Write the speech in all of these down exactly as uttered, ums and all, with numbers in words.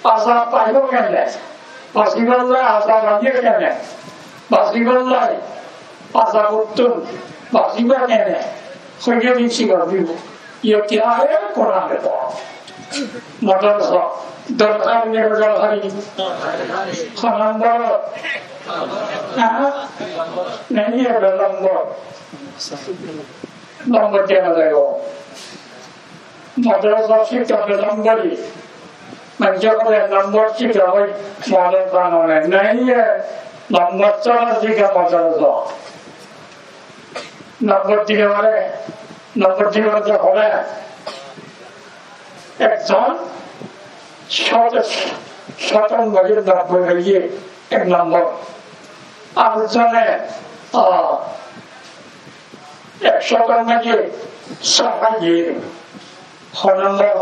Azab faibó kene? Basibálla azab aiyé kene? Basibálla azab ottún basibá kene? Hoiyé din sigar dibo. Ye kya hai? Kuran de por. Madrasa. Dorkar ne dorkar. Ho nombor? Há? Nahi hai nombor. Nombor dena jaibo. Madrasa cíkka be nombori. Manúce hoó de nombor cíkka ói madrasa no, nahi, nombor sára cíkka madrasa. Nombor dite fare, nombor dite fare de hoile, ekzon cót, cót or maze nobboi faiyé, ek nombor. Ar zone, a, ek cót or maze só faiyé. Ho nombor?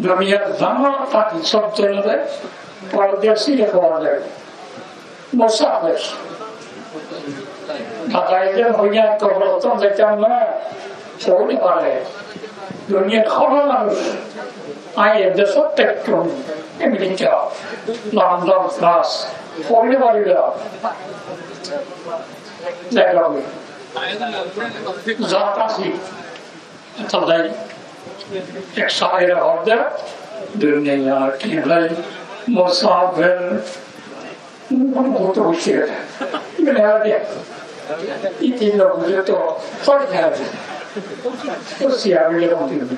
Duniyar zahán faki sob zone de pordesi hoó de, musafir. Dhaka aile hoiya kobor to dekám na, hoile fare. Duniyar hono manúc, añí e dec ot táikkum, Amerika, London, Frans, hoile fare. Dekó, zat asé. Tóile ek cáyere hoór de, duniya ke hai musafir. Mane hoór de, ítara buzé to, hoór de, to siya bile hoór de.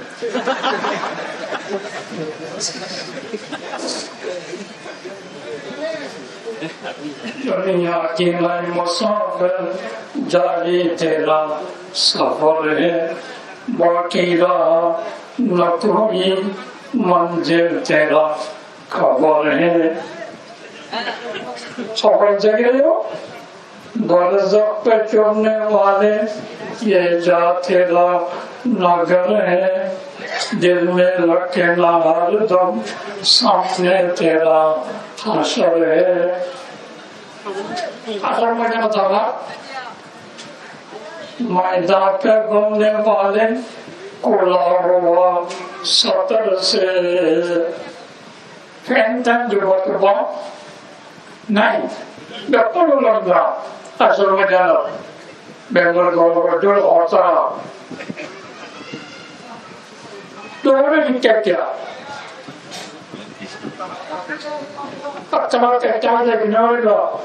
دنیا کے نئے مسافر، جاری تیرا سفر ہے، باقی رہا نہ کوئی منزل، تیرا خبر ہے۔ سفر جاری ہے، برزخ پہ چڑھنے والے، یہ جا تیرا نہ گھر ہے، دل میں رکھنا ہر دم، سامنے تیرا حشر ہے۔ حشر میں کیا ہوتا ہے؟ میدان پہ گھومنے والے، کھلا ہوا ستر سے، Fentan jubato ba nai. Bekkún london, asol maidano. Bengol gol gol jol hosa. Dore ni kekya. Atta kekya de ginori lo.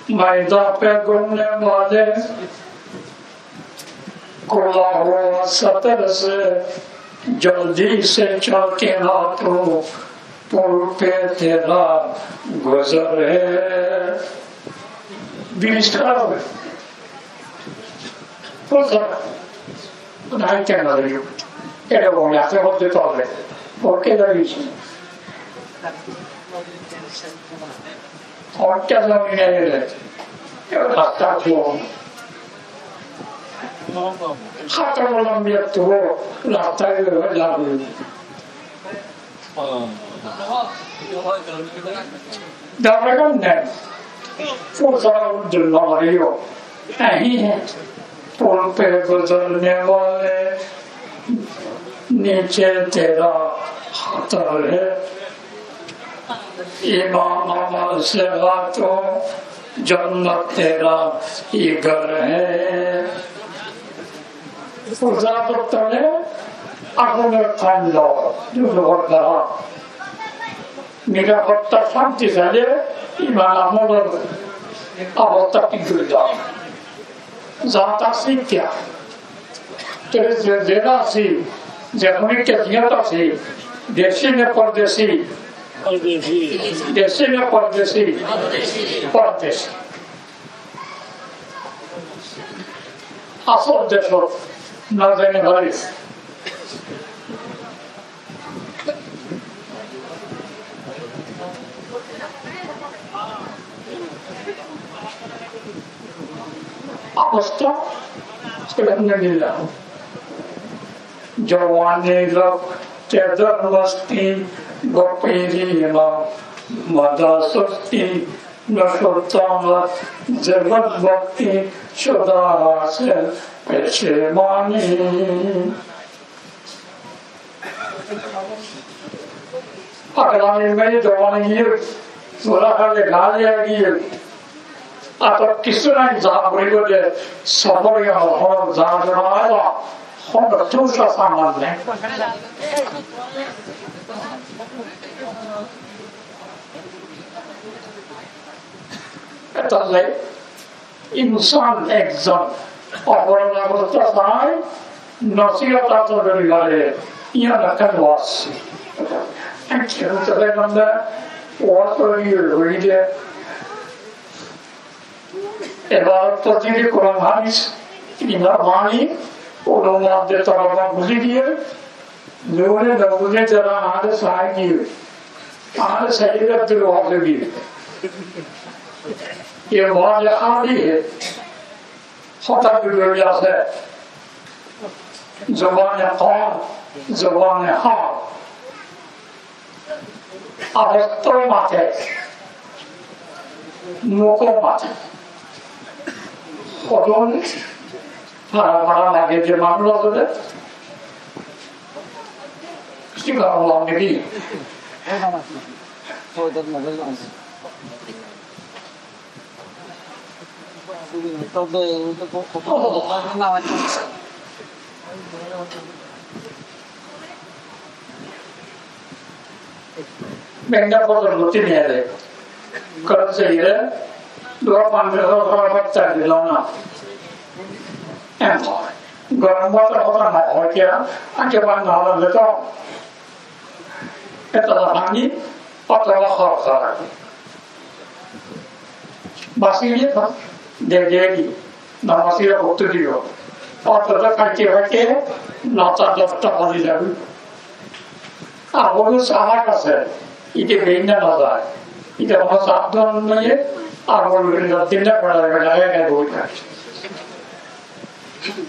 Maidán pe ghumne wale. کھلا ہوا ستر سے، جلدی سے چل کے آ تو، پل پہ تیرا گزر ہے۔ Biriz kar óiye. Buzó? Nai kene óiye? Ere bole, ase bole tole. Bole kene óiye? Ór kene óiye ere? Ere rasta to. Háta bola miyat to, rasta ere óiye. Daragan ne, fusar dulmariyo, ahi hai, pul pe guzarne wale, niche tera khatar hai, iman amal se ha to, jannat tera hi ghar hai. Fusar tole agunor thandha, duzókor dara. Nirapotta cánti saile iman amolor obosta thík gori lo. Zat asé kiyá? Tóile ze, zera asé, ze hono kefiyot asé, deci ne pordeci? Pordeci. Deci ne pordeci? Pordeci. Asol decót no zai ne fari. Obosta, alhamdulillah. جوانی رفت در مستی، گو پیری ما مدع سستی، نشد طاقت ز بدبختی، شد حاصل پشیمانی۔ Faglamir maze zobane giyé, zora háile gali aigiyé. Ar to kissú nai, za buli buli, sofore giyé, hono za zora aigiyé, hono tusa saman nai. Etolla insán ekzon oforor obosta sai nosihot asol gori fare, yián ekkán waz. Ekkán waz hoile, ebar to zodi Kuran hadis, ibar mani, ulama der torofa buzí diye, Nure nure zara añáre sai diye, añáre sai diye, dur waz diye. Ye waz háli hai. Hotá dui dóilla asé. Zubane kol, zubane hal. Agosto mate, muko mate. Hodún fara fara lage de manúic asé de. Ki karon lage de? Benda botol boti niyede. Gorot zaiyóre, dua pani botol botol botol dilo na. Em, gorom botol botol no hoiya, age pani no hole to. Etolla pani, otolla hor hor. Basile de, de di, no basile hottú dibo. Otto to faite faite nota dosta bazi zaibo. Ar hono sahar asé, ite bein no zai. Ite hono sahar no loi, ar hono din no gora gora gora gora boi থাকে.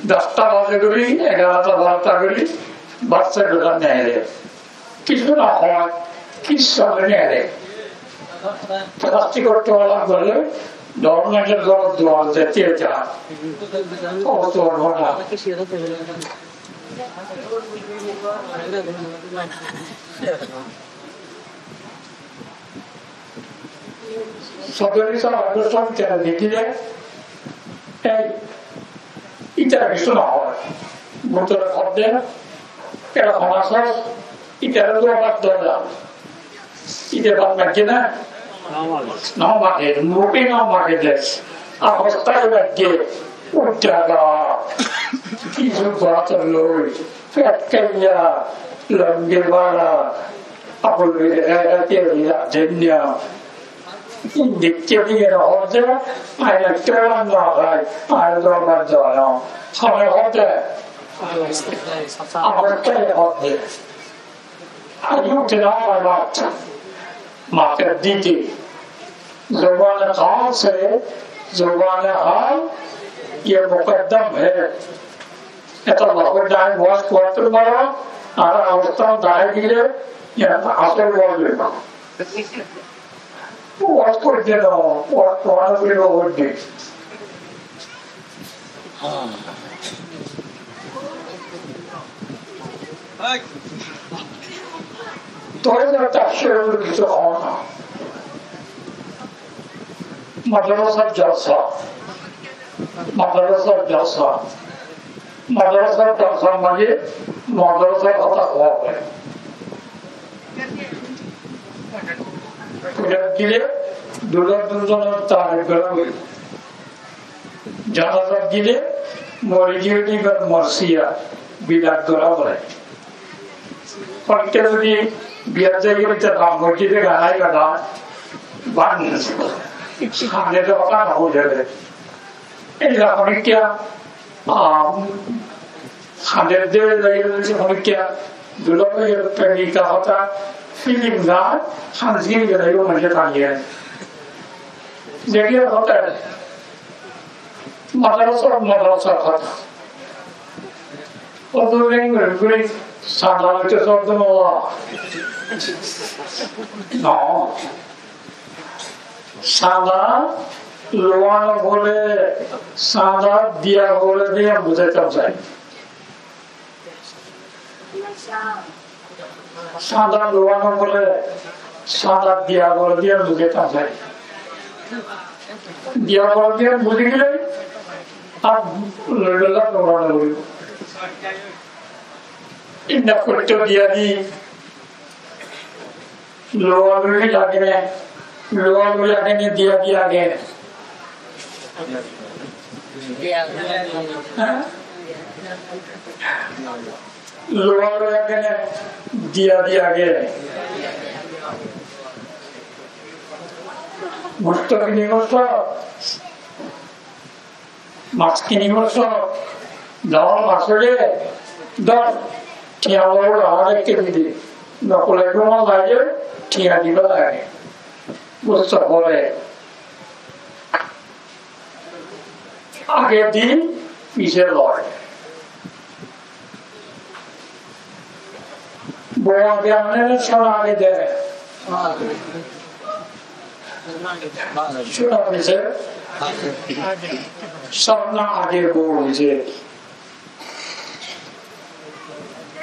Dosta bazi gori, egarota barota gori, bassa gora nere. Kissú no hoó, kissú no hoó. Plastikor tola gole, dormir gor duar zeti eta. O tola gole. Sodor sáb Abdul Samad ítara dekíle, ei, ítara kissú no hoó. Bútore hoó de, ítara hon asé, ítara to bad dóra. Ítara bad maze na? No maze, murubbi no maze de. Ar hostale maze, uddhaga, kissú bát loi, fet kaiya, longi bara, Abul Bidai Gairati Abul Abdinniya. Indikce diye hoó de, añí ekkebar no hái, añí dorbar dóra. Hone hoó de, añí ekkebar hoó de. Añí uthi no hái, mat, mat dite. زبان کال سے زبان حال یہ مقدم ہے. Etolla hoódde añí waz gottó mara, ar awastan dahái dile, yián asol waz óibo. Waz goijjé no, waz, waz goijjé. Toile tar cúru kissú hoó na. Madrasar jalsa, madrasar jalsa, madrasar jalsa mane madrasar hotá hoó. Furiyat dile dulá dulzonor tarif gora óibo. Janazat dile mori giyé de ibar morsiya bilat gora óibo. Honikka zodi biyat zaigói, te baf mori giyé de, ganai gana, ban, hande de hotá no hoile de. Ei honikka, ah, hande de, honikka dulá hoile premika hotá, filim gan, hanzi de, mane taniye. Zegiya hotá, madrasar, madrasar hotá. Oto lengre guri sanda loite sobdo nola. No. Sanda lowa no fore, sanda diya fore de yián buzaitam sai. Sanda luwa no bole, sanda diya bole diya luge ta sai. Diya bole diya luge gele, ar loi lola luwa no bole. Inda kotto diya di, luwa luwa lage ne, luwa luwa lage ne, diya diya lage ne. Há? Luwa luwa lage ne, diya diya lage ne. Gosto kini gosto. Mas kini gosto, dor mas óile dor, tiañ loi añáre kini di. Nokole goma lage, tiañ diba lage. Gosto fore. Age di, pise loi. Bou age ane ne sona age de? Sona age de. Sona age bou age.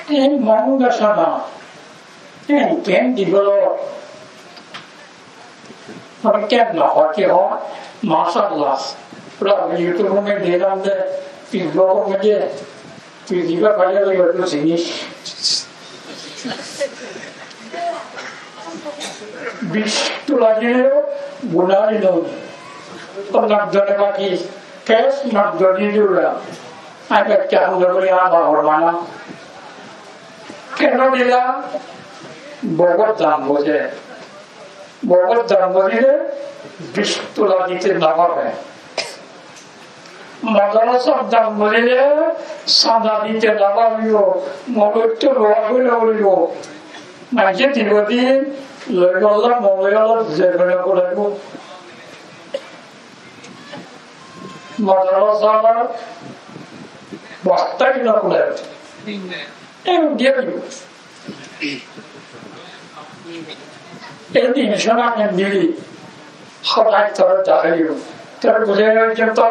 Ei manga sona. Ei ken dibo? Mane ken no hoó, ki hoó? Mashallah. Pura YouTube ot dekílam de, Facebook ot de, Facebook ot bála bála jinis. Bic tula dileyo guná no. Tor nam dóre baki, kes nam dóre dila. Añí bekká húna buli añár bafor mana. Keno dila? Bout dam buzé. Bout dam buzile bic tula dite no fare. Madrasar dam buzile sanda dite no faribo, moloittú luwa gorí no faribo. Maincé dibo de loi golla moloi ola zebena gulaibo. Madrasar bostai no gulaibo. Em diya dibo. Ei din cúna endilla, Hódai toré deháibo. Toré buzái giyé to?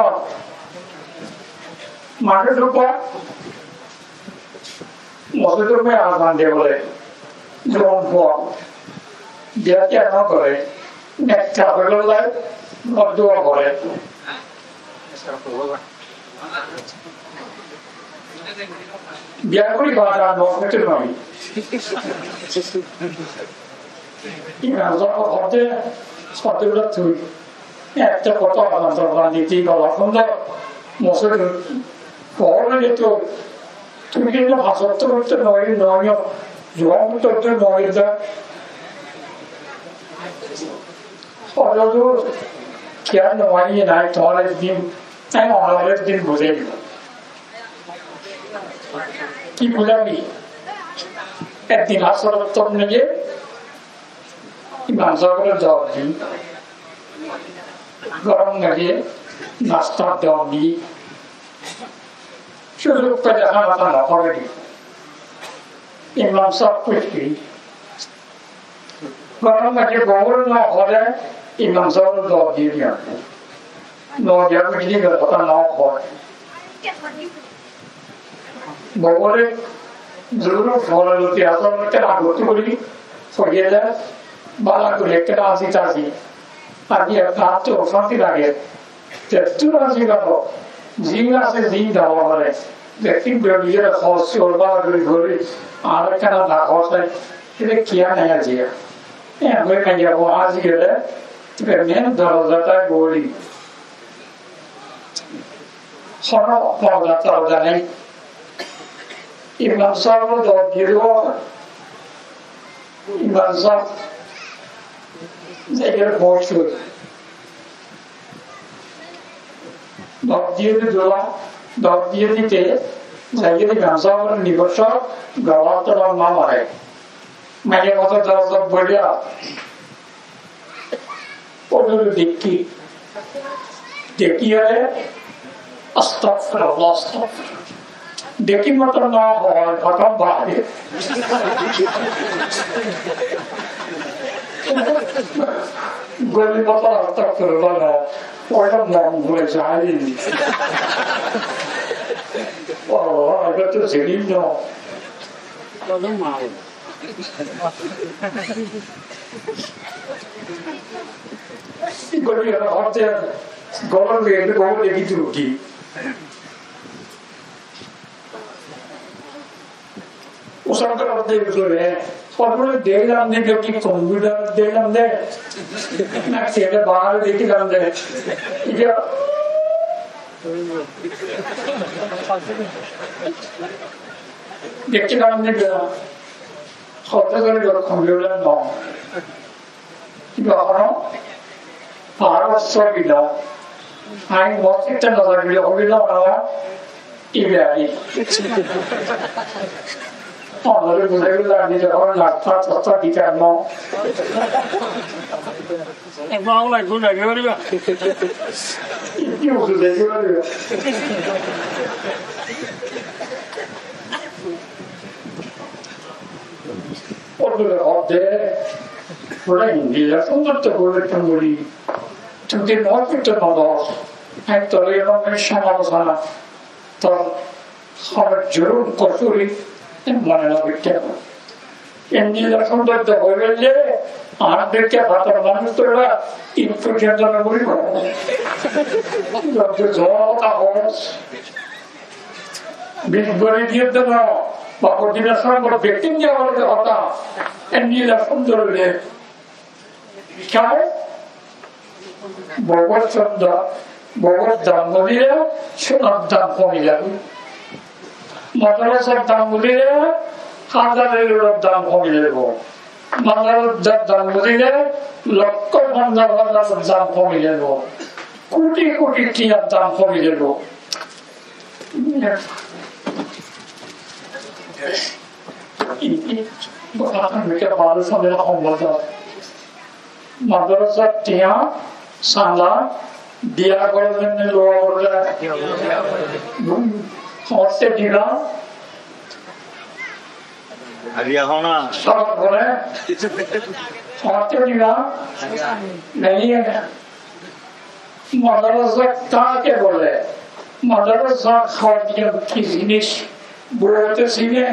Manúic dukká, mosjid ot azan de bóle, zuwan fua, biya tiya no goré, nekka óibolla no dua goré. Biya gorí fara no óito noi. Imam sáb hoó de, hoó de bóle tui ette kotá azan azan dite gala fúndor, mosjid foór óile to tui kintu fañs wokto foitto noi, noi, zuwan foitto noi de. Óile to kiyá no mani nai, tuáñre ek din, añí onoré ek din buzái diyum. Ki buzaibi? Ek din asór wokto nege imam sáb ore dawot di, gorom nege nasta dawot di, cúzuk pele hána tána hoói di. Imam sáb kúci. Gorom maze bou ore no hoile imam sáb ore dawot diye diya. No diya buzile kotá no hoó. Bou ore zorur fore loti asór ore agottú gorí foiyé de, bála gorí ekkán así tasí. Ar ki, ekkán to ocanti lage. Te tura ziba to, zin asé, zin daba fare. Lekin bebiyar hos olba gori gori, ar ekkana na hosai, ere kiya nai aziya. E, hoi maiya bo azi gele, te men doroza ta gori. Hono porda torda nai. Imam sáb dawot diye dibo. Imam sáb zaiyóre bosó. Dawot diye de dula, dawot diye dite, zaiyóre imam sáb ore nibosó, gala tola no mare. Maiya motó doroza boiya. Ódure dekí. Dekí ore, astagfirullah, astagfirullah. Dekí motó no hoó, hotá bade. Goli motó astagfirullah no, óita mon bole zai. Allah, eba to zelil no. Gólor gedi gólor deki durgi. Usar gólor deki durgi. Ór bole deilam de, ki kompiutar deilam de. Na sele bar dekilam de. Iya. Dekilam de. Hoto gólor kompiutar no. Yóno añár sóbila, añí mosjidot no zai buli hoilam, ibá añí. Añáre buzái buli añí zehón nasta tosta ditar no. Ki buzái buli? Ótore hoó de, bole Hindi lecón goitté bole, tui bole, tui zodi mosjidot no zos, añí tore iyánot somalosona, tor hono jurum kosuri, mone no goitté. Hindi lecón goitté hoibo de, añár dekká fatar manúc tora, ikku jonto no bolibo. Zodi zor ta hos, Bíc bari diyé de no, ba ordination bari bektin diya bari de hotá. Endilla cúndor óile. Kiyá? Bogor cúndor, bogor dam bodile, cúnar dam homi zaibo. Madrasar dam bodile, házar elor dam homi zaibo. Madrasar dam bodile, lokkó fonzaic házar dam homi zaibo. Kuthi kuthi tiyar dam homi zaibo. Madrasar tiya, sanda, diya goron ne lowa goron? Hote diya. Alia hona. Sab goron. Hote diya. Nahi hai. Madrasa kake bole? Madrasa hoito ki jinis? Bouto sine,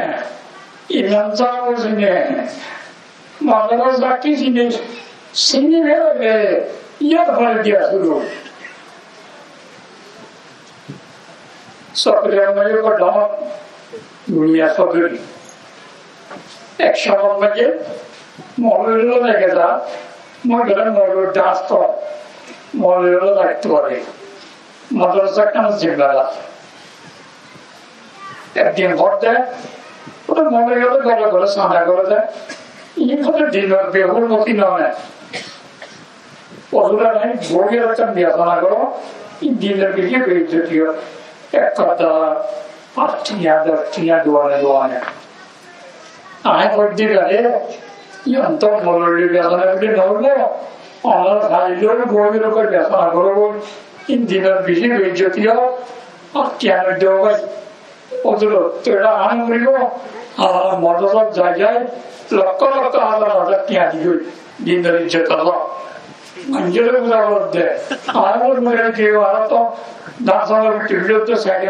imam sabo sine. Madrasa ki jinis? Sini bele, yar fore diya cúru. Sodori ammáze ekko dor duniya sodori. Ek somot maze moulvi loi lage za, moi bole moulvi das to, moulvi loi lagto pare. Madrasa ekkán zimmadar. Ek din hoó de, bole moulvi loi gore gore sada gore de, in hoó de dinor behurmoti no ne. Ózura nai, bói ekkán biya sana goró, dinor bicí beizzoti ói. Ek hotá, fañs tiya, doc tiya, duane duane. Añí hoóir de, "Are, yián to moloi biya sana buli no óibo, añára sailé bói ekkán biya sana goró, in dinor bicí beizzoti ói, ar tiya no diyó bái." Ózur, tuáñra añáre buli, añára madrasat zai zai lokkó lokkó házar házar tiya di goi, dinor izzot Allah. Manúcóre buzá foré de. Añára buli, añára to dán salar bútore sair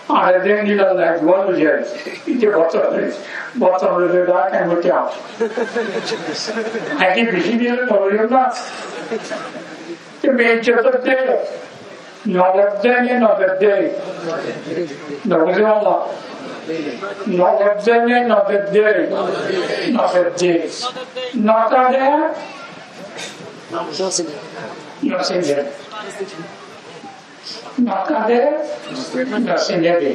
añára de nilal lag duwá loi zai. Ite botol, botol loi zai, dán kemon tiya. Añí bicí dile no loiyum na. Te beizzot de. Nogod de ne nogod de? Nogod de Allah. Nogod de ne nogod de? Nogod de. Nota de? Nosine. Nota de? Nosine de.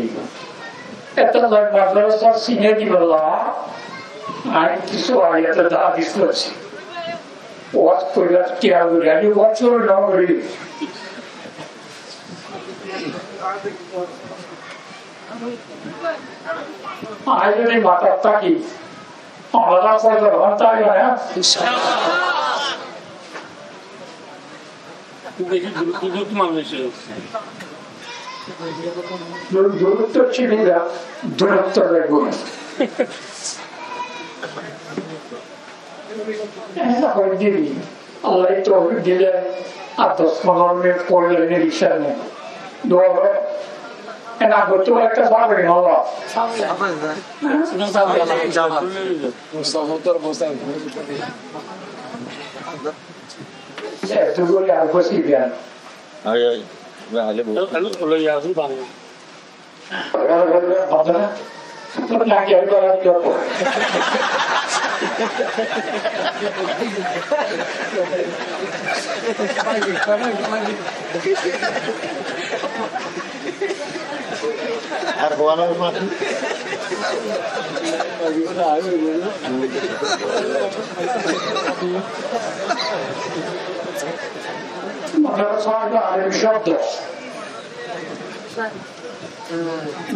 Etolla madrasa sine dibolla, añí kissú ayat ar hadis foijjí. Waz goibar kiyal gori, añí waz cúru no gori. Añí zodi matát táki, añára fozor hon táibo na? Inshallah. Duru-, durutto manúic. Duru-, durutto cíni na, durutto lagibó. Ena hoi dibi. Allah ye toufik dile, ar doc fondoro minit foille ne bicá ne. Dua goró. Ena gottú ekká sábori nolo. Etuguri ar bosi biyan. Ai, ai. Ar hoóna Madrasa arebi cóbdo.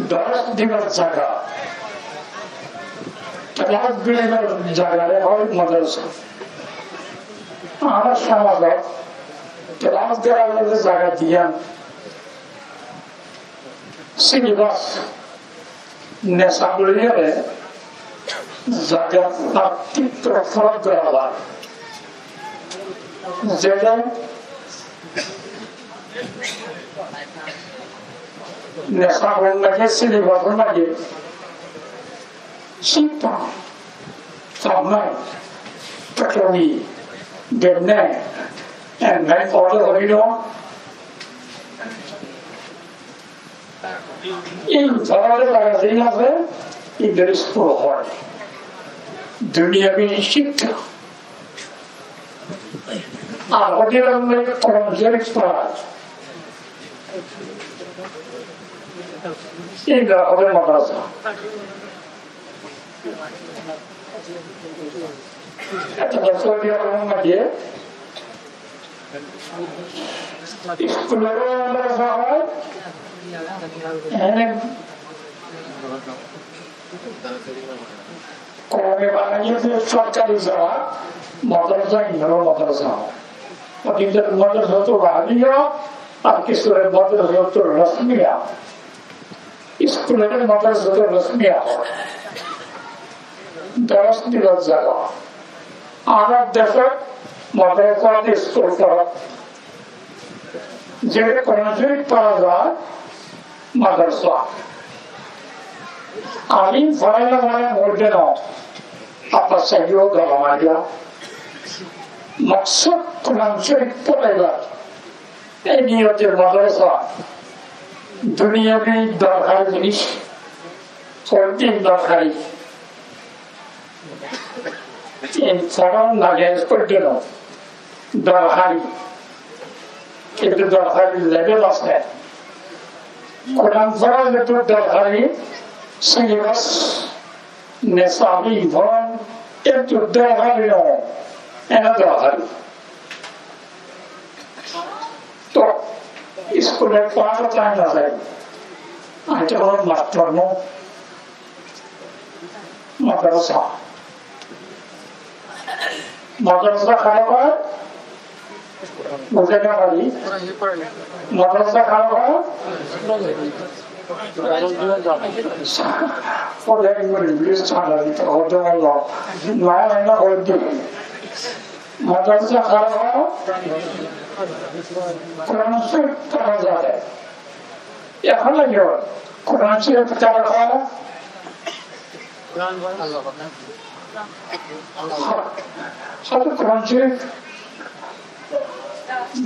Dors dibar zaga. Kelas dibar zagare hoi madrasa. Añárar somajot kelas dibar zaga diyan. Silebas nesab loiyóre zaga tartib tortib gora fore. Zede nesab or maze, silebas or maze Cíkka, samai, takami, genne, en nai order hoilo. In zaga zaga zin asé, in deri iskul hoó. Duniyabi cíkka. Ar hoó de Koran Córif fora. In zaga hoó de madrasa. Añárar Saudi Arab or maze iskul or madrasa hoó, ene koumi banaiyé de sorkari zaga, madrasa, indor madrasa hoó. Ode indor madrasa to wahmiya, ar kissú re madrasa to rasmiya. Iskul ore madrasa to rasmiya hoó. Dors dibar zaga. Añárar dece madrasa, iskul fora. Ze Koran Córif fora za, madrasa. Alim foraila mane morde no. Apa saiyo gala mariya. Maksud Koran Córif foraila. Ei niyote madrasa duniyabi dorhari jinis, hoddin dorhari. Insan nagez hoddin dorhari. Kintu dorhari level asé. Koran fora zeto dorhari, silebas nesabi fora, eto dorhari no, ena dorhari. To, iskule fora to time asé. Añí to hono mastor no. Madrasa. Madrasa hále hoó, buzí no fari. Madrasa hále hoó, fore English sára dito hoó, no, no, no, hoó de. Madrasa hále hoó, Koran Córif fora za de. Ehón aiyó, Koran Córif fora za de. Háfez Koran Córif.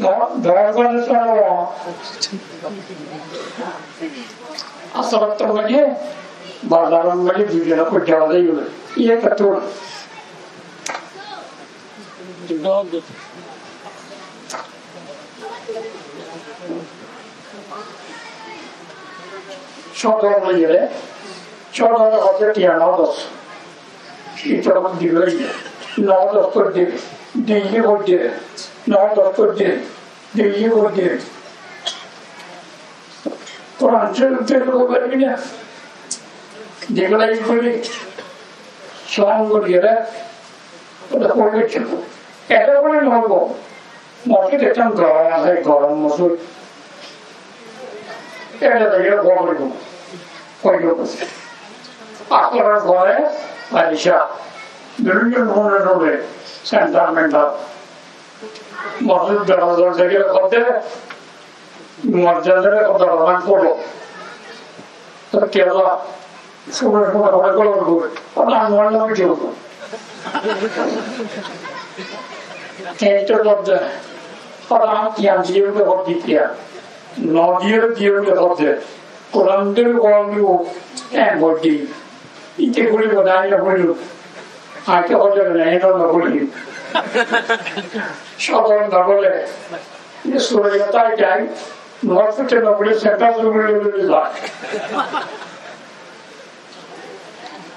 Dor-, dorbar fora za de. Asal to maze, bazar or maze dui zone koi jaga zai bole. Iye to. Códor loiyóre, códor hoó de tiya no dos. Itar digle no dos kori dibe, digle kori dibe, no dos kori dibe, digle kori dibe. Koran Córif digle kori dibe na. Digle kori, song kori dibe. Ede kori dibe. Ede kori no hoibo. Mosjid ekkán gorom asé, gorom mosjid. Ede zaiyóre gorom gorí. Asór or fore, ar icá. Duizon zone zone, center mentor. Mosjid doroza zaiyóre hoó de, mosjid doroza band goró. Tói kiyólla? Sóbor, sóbor, sóbor, sóbor, sóbor. Óta añár lói diyo. Te to lobde. Óta añár kiyan diyo de hobde kiyan. No diyo, diyo de hobde. Kuran de hobde en hobde. Ite kuli bodai na kuli. Añí to hobde na, eno na kuli. Sóbor na kuli. Ye sura yata jai. No hobde na kuli, senta kuli kuli kuli.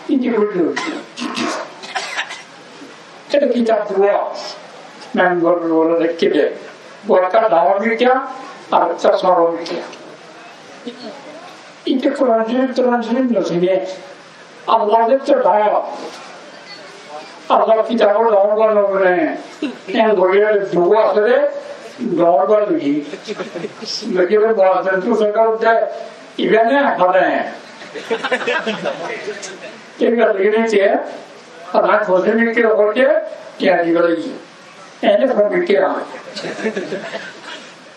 Indi hoilde. Ete kitab dua. Member bole dekhe de. Ekkan dangor kitab, ar ekkan sóro kitab. Ite Kuran Córif, Kuran Córif no sine. Allah de to dangor. Allah kitab dangor banaiye. En hoile dua asé de, dangor banaiye. Lege de muazzin tu sekar de. Iba ne hone. Iba ligini te, añár fosíl mikir hoite, tiya diba lagi. Ene fosíl mikir hoite.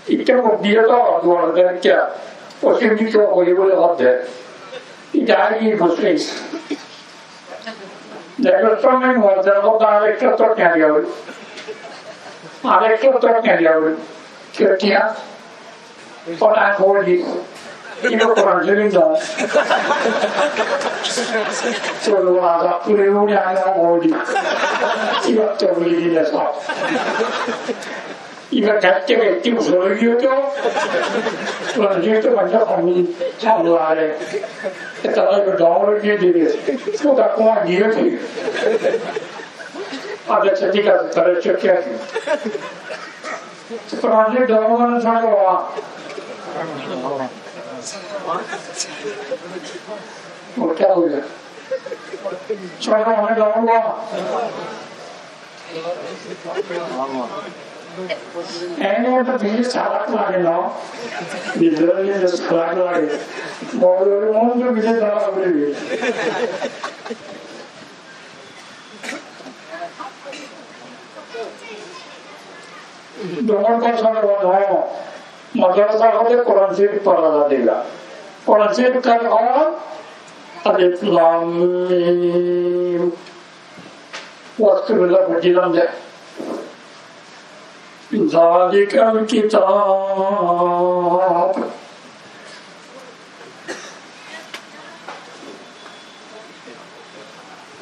Ita ko diya to, duwar de tiya. Fosíl mikir hoite bole hoite. Ita agi fosíl. Dekho to ne, muazzin ko arekta to tiya diba. Arekta to tiya diba. Tiya. Kuran hoór de, iba Kuran Córif no. Sólo aza kure ure añára hoór de. Iba to buli dile sab. Iba gaite gaite bosór ói giyé to. Kuran Córif to banda kami, Allah re. Eta iba dor diye diye. Sóda kuwa diye diye. Acha, thík asé, tale cóke asé. Kuran Córif dangor banaiye sóro. Ó kya hoiye? Sóro mane dangor banaiye. Ene to beci salak lage na. Bidroi beci salak lage. Mouloi mon to beci salak lage. Dangor bosór no. Madrasa hote Kuran Córif fora za de. Kuran Córif kar hoó? Alif Lam Mim. Wastubilla buzílam de. Zalikal kitab.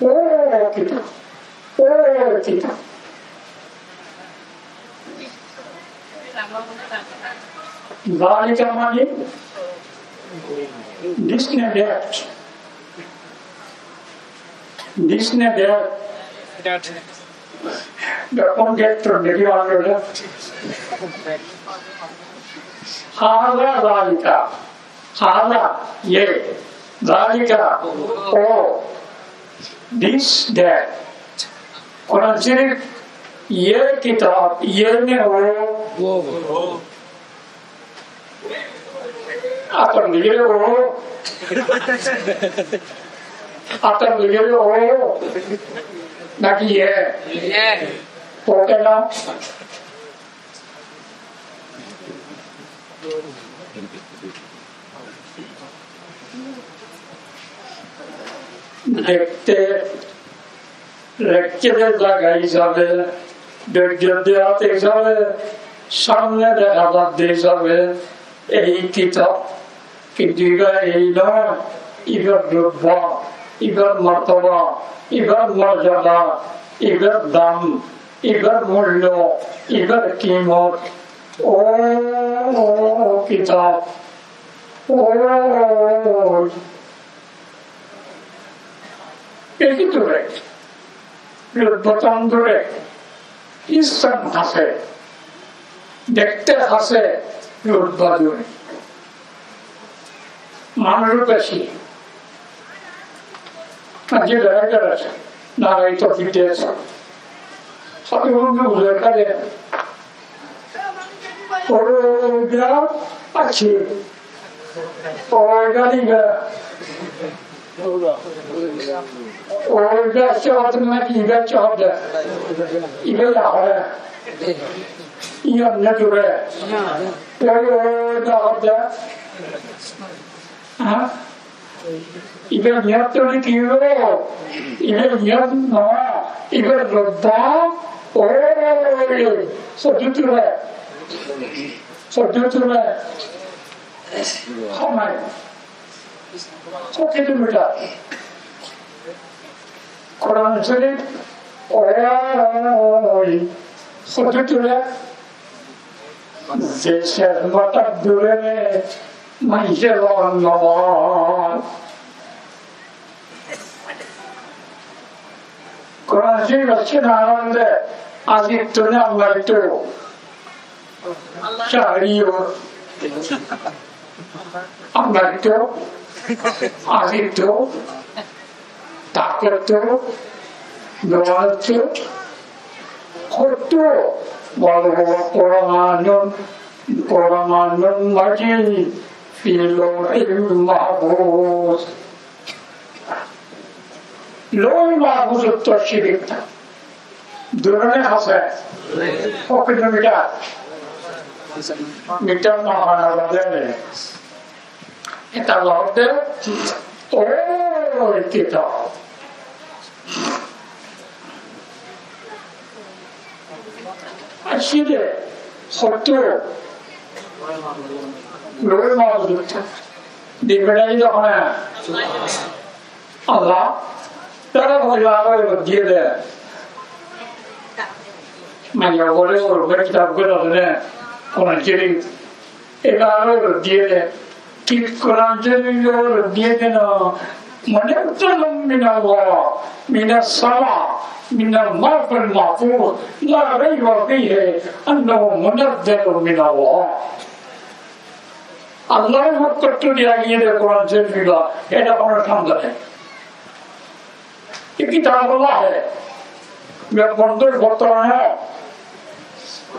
Ó kitab. Ó kitab. Zalika mane this ne that. This ne that. That. Bekkún that to niki mane óile. Haza zalika. Haza, ye. Zalika, ó. This, that. Kuran Córif, ye kitab, ye ne ó. Ó. Ator ligile ó. Ator ligile ó. Naki ye? Ye. Ó keno? Dekte, dekte de zaga hísabe, dekte de at hísabe, samne dehá za de hísabe, ei kitab. Kintu iba ei no, ibar rutba, ibar mortoba, ibar morzada, ibar dam, ibar mullo, ibar kimot. Ó kitab, ó, ei kitab re, rutba tan dure, issan hase, dekte hase, rutba dure. Manúic beci. Aijja director asé, Narai Tofik de asé. Háti bondú buzar kare. Óra asé. Óra iba. Óra asé, óra naki iba asé, óra. Iba ya óra. Iyan na dure. Óra, óra asé. Há? Ibá niyot óile ki óibo? Ibá niyot no, ibá lobba. Ói, soddu ture, soddu ture. Hó nai, só kilomitar. Kuran Córif, ói, soddu ture. Ze cér matár dure maincé lon no lon. Kuran Córif accé no aile, azittú ne allattú? Cáriyó. Allattú, azittú, takottú, duwanottú, hottú, bal huwa Qur'anun, Qur'anun Majid fi lawhin mahfuz. Lawhul Mahfuzot to círik. Dure ne hásé? Hó kilomitar? Mitar no hana bade ne. Eta lorde, ói kitab. Accé de, hottú, Lawhul Mahfuzot. Di berai de hone? Allah. Tara bole añáre diye de. Mane bole, ór uore kitab gán asé de, Kuran Córif. Ibá añáre diye de. Ki Kuran Córif ibá añáre diye de no. Munazzalun minallah, minas sama, minal lawhil mahfuz, la rayba fihi, annahu munazzalun minallah. Allar fokkóttu diya giyé de Kuran Córif ibá, ita honó sonde nai. Ye Kitabullah hai. Ibá bondúr fottór no.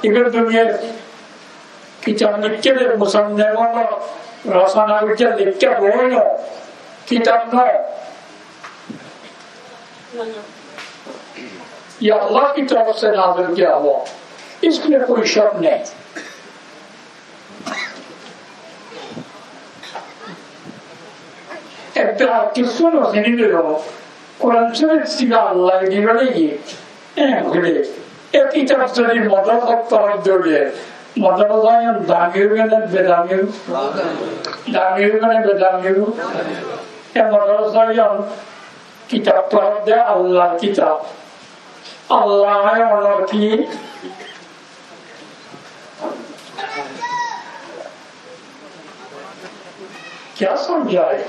Ibá duniyar kitab likké de, musannif ókkole rosona goijjé, likké boi no, kitab no. Ye Allar kitab se nazil kiya hua. Isme koi shak nahi. Ekta kissú no fúnile, Kuran Córif ibá Allah diye de. E, hoile, e kitab zodi motor hottó dóre, motor zayan dami óibo ne bedami óibo? Dami óibo ne bedami óibo? E motor zayan kitab forer de, Allar kitab. Allah añáre ki, kya somjhaiye?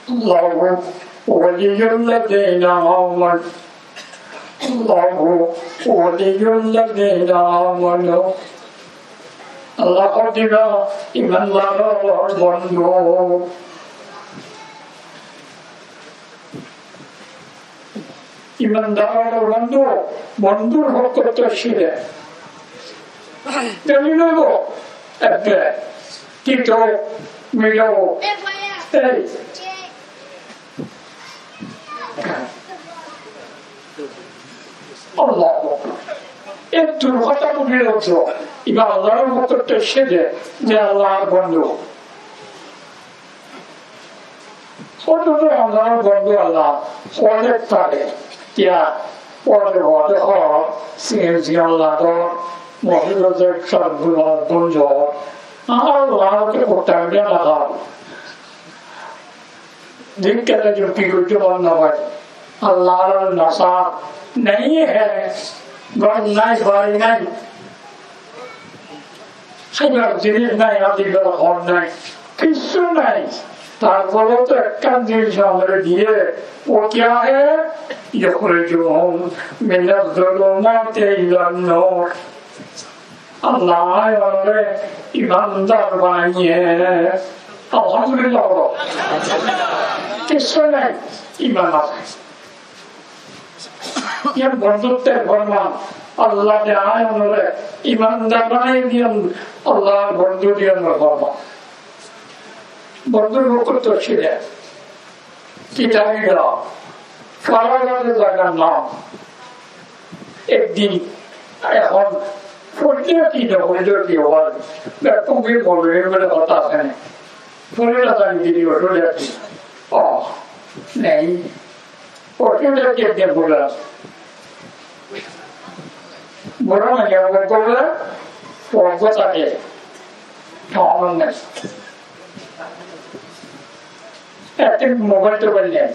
الله ولي الذين آمنوا. الله ولي الذين آمنوا. Allah hoó de ibá imandaror bondú. Imandaror bondú, bondúr fokkóttu accé de. Dalil óibo, ebbe, kito, milo, ei. Allahu Akbar. Ettu hotá buli loiyo, ibá Allar fokkóttu accé de, ze Allar bondú. Hoddúr Allar bondú Allah, hoóde fare, kiya, hoóde hoóde hoó, siyan siyan lagor, mosjidot zai sab guna gunjo, Allah ke kotá guna lagor. Dikká de jo ki goijjé mone no hoó, Allar nasa nahi hai, gom nai, bari nai. Háibar jinis nai, adibar hon nai, kissú nai. Tarfore to ekkán jinis amare diye, wo kya hai? Yukhrijuhum minaz zulumati ilan nur. Allah añáre imandar banaiye. Alhamdulillah bolo. Kissú nai, iman asé. Iyan bonduttor forman. Allah de añáre imandar banai diyen, Allah bondú diyen forman. Bondúr fokkóttu accé de. Kitab ibá fara zade zagar nam. Ek din ehón foille ki no foille ki óibo? Bekkún ki bolbe, bole hotá asé né? Fúrila zani dili othó lekí. Ó, nei. Othó lekí de bula. Bura maiya bula, bula, bula táke. Thaon nei. Ektin mobail tobail nei.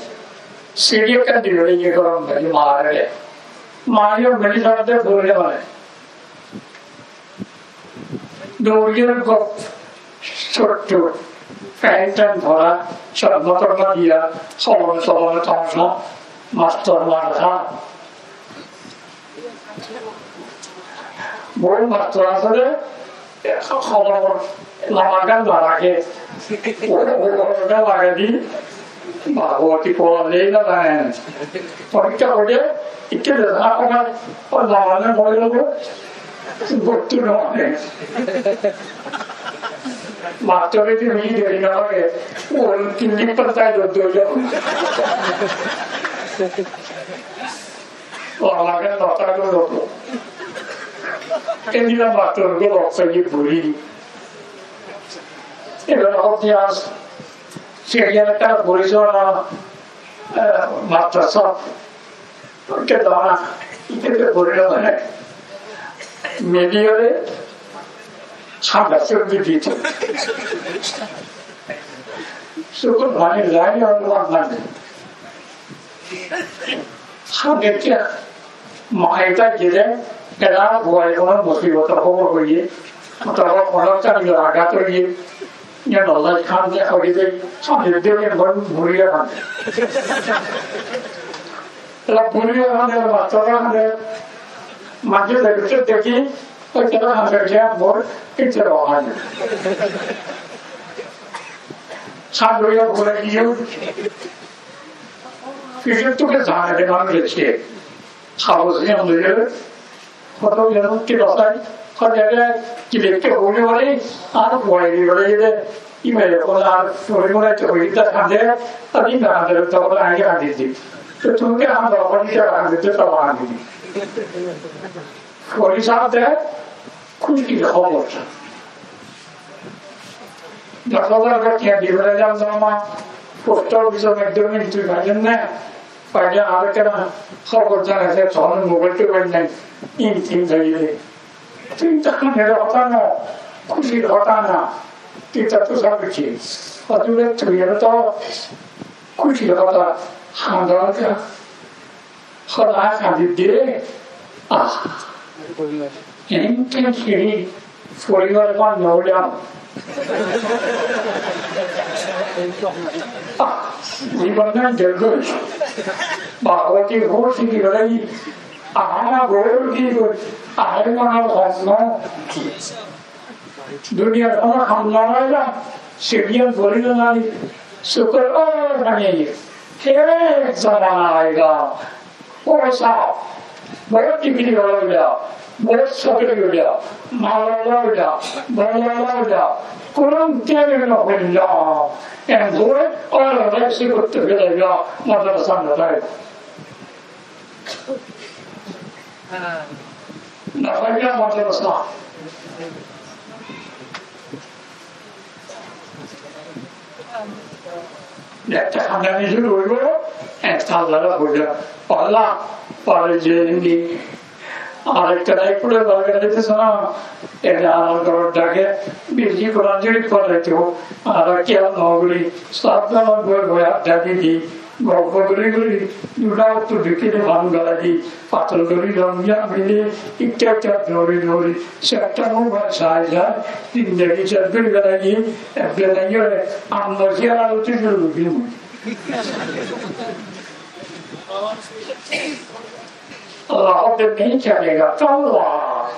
Siri ekkán dibole iye gorom nei, mare. Mare mili sade buli mare. Dóri gof cótto, pent-tent fora, corma-torma diya, solome solome tomca, mastor mara. Bou mastor asé de, hobor lagán no raké. Hobor lagái di, Bhagabotí foóñle no zane. Porikká goijjé, ikká de zana, ó zane, bóli loibo, bótti no zane. Mastore de mili deri no lage, ó tin din pore sai dóri dóri zaibo. Ó lage no tákle loibo. Endilla mastor ókkol óksaji buli. Ebar hoó de, Siriyan ekkán buli zona, eh, mastor sáb, ke dana, ite de buli zona, miliyore, sámne sóbi dito. Sukun mani lai, ar mani. Sámne kiyá? Maáta gele, era fuaye hono musibot or hóbor hoiye, otoba hono kami agat hoiye, iyan Allah kán de hoiye de, sámne deke bul buriye kán de. Era buriye kán de, mastor kán de, maze deke deke, oi kera kán de, kera bul, kera kán de. Sámne ya bule giye, Fijor tuke zane de manúic asé. Kagoz niyan loiye, hoto John ki bosai, hoto John ki lekte holi holi, ar boi holi holi de, ibe holi ar holi holi to holi de kande, ar in kande to holi añí kandi di. To tumi ki kande, holi ki kande, to kandi di. Fori sáte kúcir hóbor. Doc házar kora tiañ di félailam, zoma post ofisor maiddome tui faiyum né? Faile arekkán hóbor zana zai, tohón mobail tobail nai, in tin zaiyé de. Tui to kúcir hotá no, kúcir hotá no, tui to tusa kuci. Ótole tui ere to kúcir hotá, handa hotá. Hola, Habib de, ah, en ten siri, foribar ban no ulam. Ah, iban na delgoi. Ba, oti ho siri balai, ah, na gol ki gol, ah, na hon no. Duniyar hono ham no aila, Siriyan boli no nai, sukor o bani, ek zamana aega, o sab, bahut digri wala óiya, bahut sokri óiya, mal wala óiya, bol wala óiya, Kuran tiyari no óiya, en bole, o raisi gotte gele ya, madrasa no jai. Nafaida madrasa. Ekta handa nizor óibo, ekta Allar hoibo. Allah, pare je ni. Ar ekta dai pore barga dite sana. Ene añárar góror dage beci Kuran Corif foraito. Añára kiyal no gori, sab dónor boi boi adda di di. Golpo gorí gorí, duna ottu dukile man gala di, fator gorí lom ya mili, ikka ikka dóri dóri, sekta mobile sai sai, zindagi sek gorí félaiye, ebbe naiyore, amma ki ar aro tui shuru gorí. Allah hobe nahi chalega, to Allah.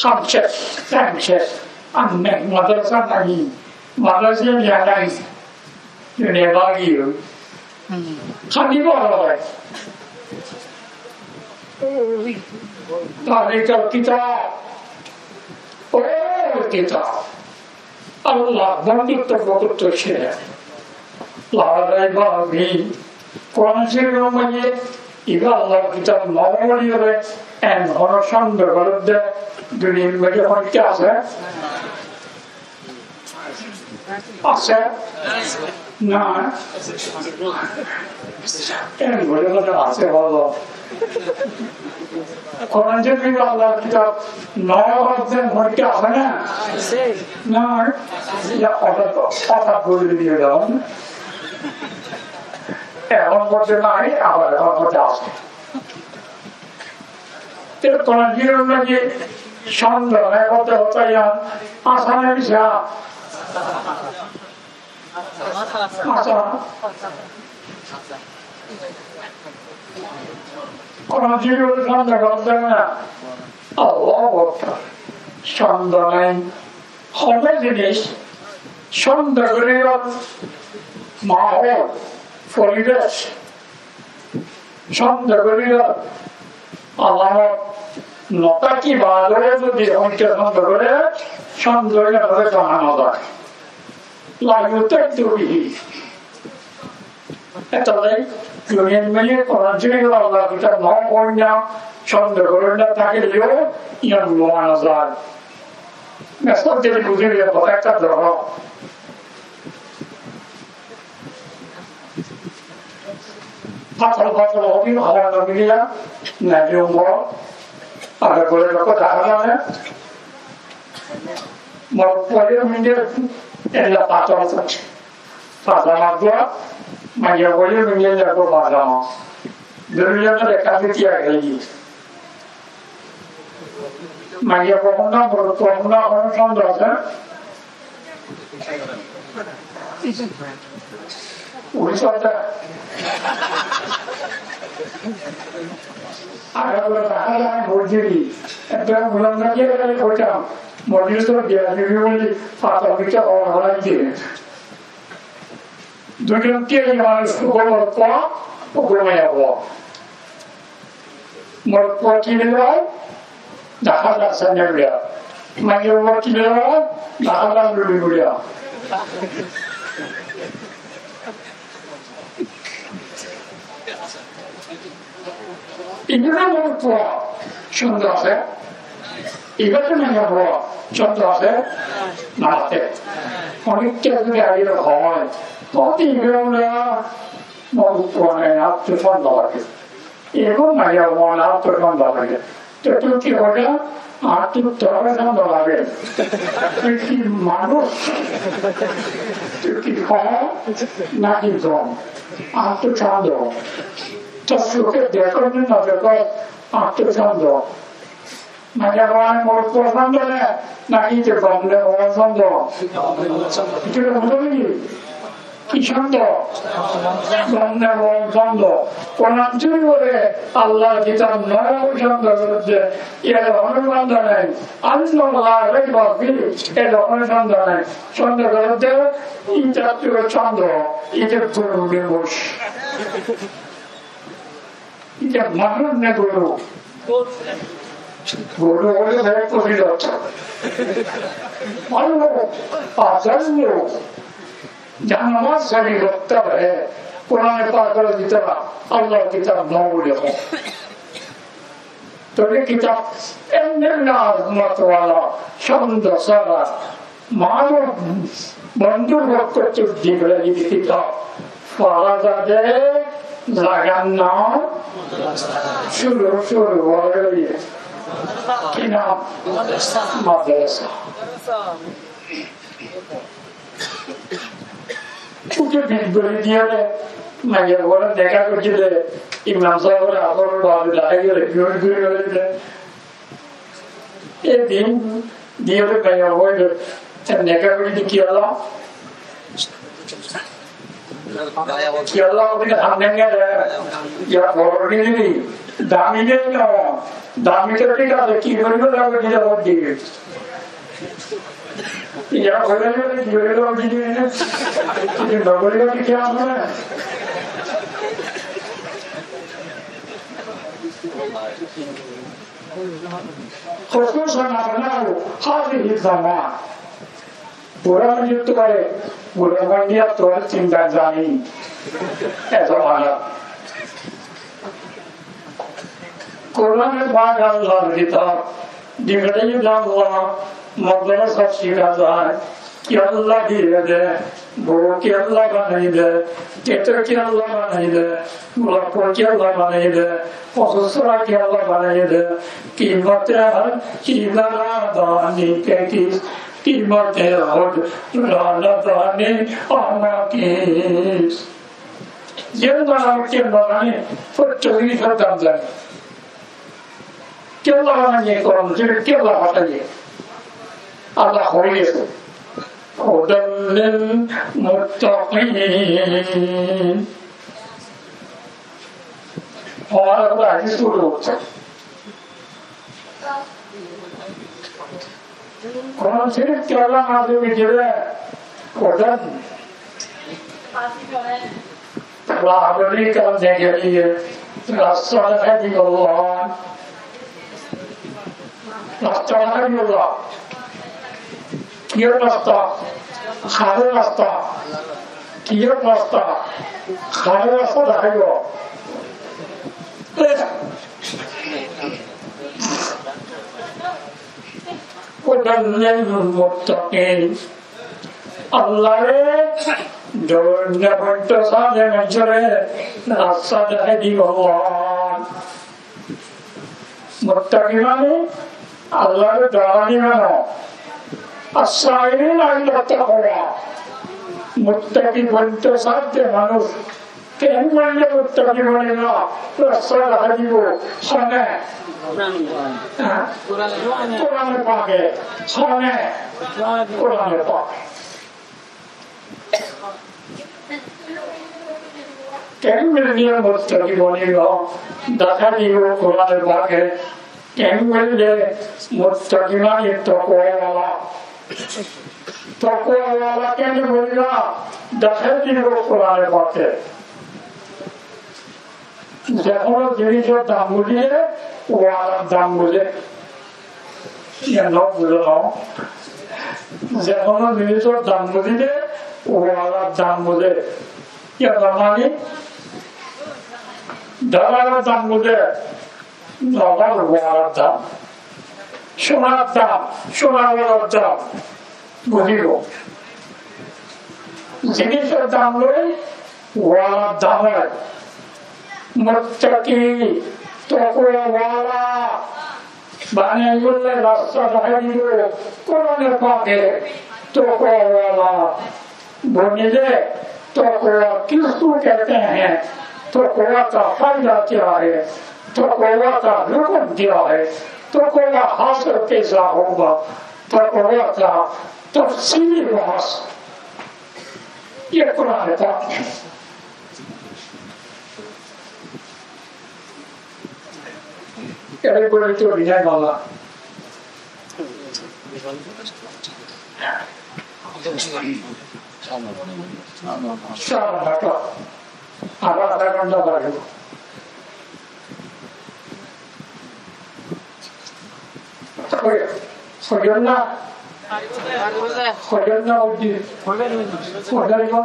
Ham shes, ham shes, amme madrasa nahi, madrasa ya nahi. Duniya bagi yo. Kani bolo. Zalikal kitab. O kitab. Allah bondutto bondutto sere. La raiba fihi. Kuran Corif or maze iba Allah kitab no boli hole en hono sonde gorer de duniyar maze hono ki ase? Asé? Nái. Eén gorí bóle asé bólo. Koran Córifor Allar kitab no óibar fore ki asé na? Asé. Nái. Yá, hotát, hotát bóli diyé de. Ehón bóle nái, abar ehón bóle asé. Te Koran Córifor maze cóndo nai bólte hotá yián asé né misá? Asé. Koran Córifor cóndo bólte na. Allahu Akbar. Cóndo nai. Hono jinis cóndo goríbar mahol, foribec. Cóndo goríbar alamot no táki bade zodi honikka cóndo goré, cóndo óile hoó zana no zai. La yutaddu bihi. Etolla duniyar maze Koran Córifor Allar kitab no foijja cóndo gorónda tákile yó yián lua no zai. Mesal dile buzí diye, hotá ekká dóro. Fatol fatol ói, hawá no miliya, nai umor, ar bóle loko dahá zane. Morot fuaye minde ella fatol, fatol dua, maiya fuaye minde ella dua fatol. Dóri loi ekká fiti agei. Maiya fua na, morot fua na, hono cóndo asé? Uri sódda. Agar bóle dahá zai mojlis, ekdom ulan na diye gele hoitam, mojlis to diya dibi buli, fatol bita or horai diye. Duizon tiya manúc, uggwá morot fua, uggwá maiya fua. Morot fua ki buli hoó? Dahá za sanya guriya. Maiya fua ki buli hoó? Dahá za luli guriya. Ibá morot fua cóndo asé, ibá maiya fua cóndo asé, no asé. Honikka zodi aiyóre hoó, tóile ibá bóle morot fua nai, añáttu cóndo lage. Ibá maiya fua nai, añáttu cóndo lage. Te tui ki hoiba? Añáttu toré cóndo lage. Tui ki manúc? Tui ki fua naki zon? Añáttu cóndo. Tor suke dekó ne no dekó, añáttu cóndo. Maiya fua ne morot fua cóndo ne, naki te zon ne fua cóndo? Ki cóndo? Zon ne fua cóndo. Koran Córifor Allar kitab no cóndo goijje, yá hono cóndo nai. Anna la raiba fihi, yá hono cóndo nai. Cóndo goijje, itattú cóndo, ita goru beci. Ita manúc ne goru? Goru óile beci fosilat. Bála, adallu. Janabar sóri gottá hoile, Koran e Pak ore bútore Allar kitab no buli hoó. Tóile kitab emne azamot wala, cóndo sára, manúc bondúr fokkottú Jibrail kitab fora zade zagar nam cúru, cúru ói giyé. Ki nam? Madrasa. Uçé bid gorí diyóre, maiya fua re nika goijjíle, imam sáb ore asór baade dahá giyóre, biyor gorí gorí de. E din diyóre maiya fua re, nika gorí de kiyólla? Kiyólla, uçé hamne ngere, yá boro ni, dami ni no, dami to thík asé, ki gorí de, dami ni no, dami ni no. Iyá hoilé ki hoilé, ki hoilé, ki hoilé, ki hoilé? Khususan abnau hazihi zaman. Bura manúic tuáñra, bura manúic tuáñra tin dan zani. Eto mana. Koran e Pak Allar kitab, dibaide Allah, madrasat cíka za, Kiyólla diyé dé, bou kiyólla banaiyé dé, teto kiyólla banaiyé dé, gulaf ful kiyólla banaiyé dé, hoso sóra kiyólla banaiyé dé, kimot-e har chiz ra dani ke kis, kimot-e hud ra na dani ama kis. Ziyán banaiyé, kiyólla banaiyé, fottí jinisor dam zane. Kiyólla banaiyé, Kuran Córif kiyólla banaiyé? Allah hoiyé, "Hudan lil muttaqin." Añára Kuran Córif cúru goijjí. Kuran Córif kiyólla nazil goijjé? Hudan. Rahbar ke liye, rasta dekhai dibolla. Rasta dekhai dibolla. Kiyór rasta? Haré rasta? Kiyór rasta? Haré rasta dekhaibo? Hudan lil muttaqin. Allaye dhorónna bonto sáde manúcore rasta dekhai dibolla. Muttaki mane Allaye dhorani mane. As-sa'ilina ilat taqwa. Muttaki bonto sáde manúc. Keén goille muttaki boniba? Rasta dekhai dibo. Hone? Há? Kurane Pake. Hone? Kurane Pake. Keén goille muttaki boniba? Dekhai dibo Kurane Pake. Keén goille muttaki mane tokwa wala. Tokwa wala keén goille boniba? Dekhai dibo Kurane Pake. Ze hono jinisor dam buzile, walar dam buze. Iyan no buzo no. Ze hono jinisor dam buzile, walar dam buze. Iyan no mane, dólarar dam buze. Dólar walar dam, sonar dam, sona walar dam buzibo. Jinisor dam loi walar dam ói. Muttaki, tokwa wala banaibolla rasta dekhai dibo Kurane Pake. Tokwa wala bonile, tokwa kis ko kehte hain, tokwa ka fayda kya hai, tokwa ka hukm kya hai, tokwa hasil kaise hoga, tokwa ka tafsili bahas. Ye Kurane Pak. Ere kore to binai mala. Sara dhaka. Abar adha ghonta lagebo. Hoi, hoiyon na? Hoiyon na odi? Hoiyon na?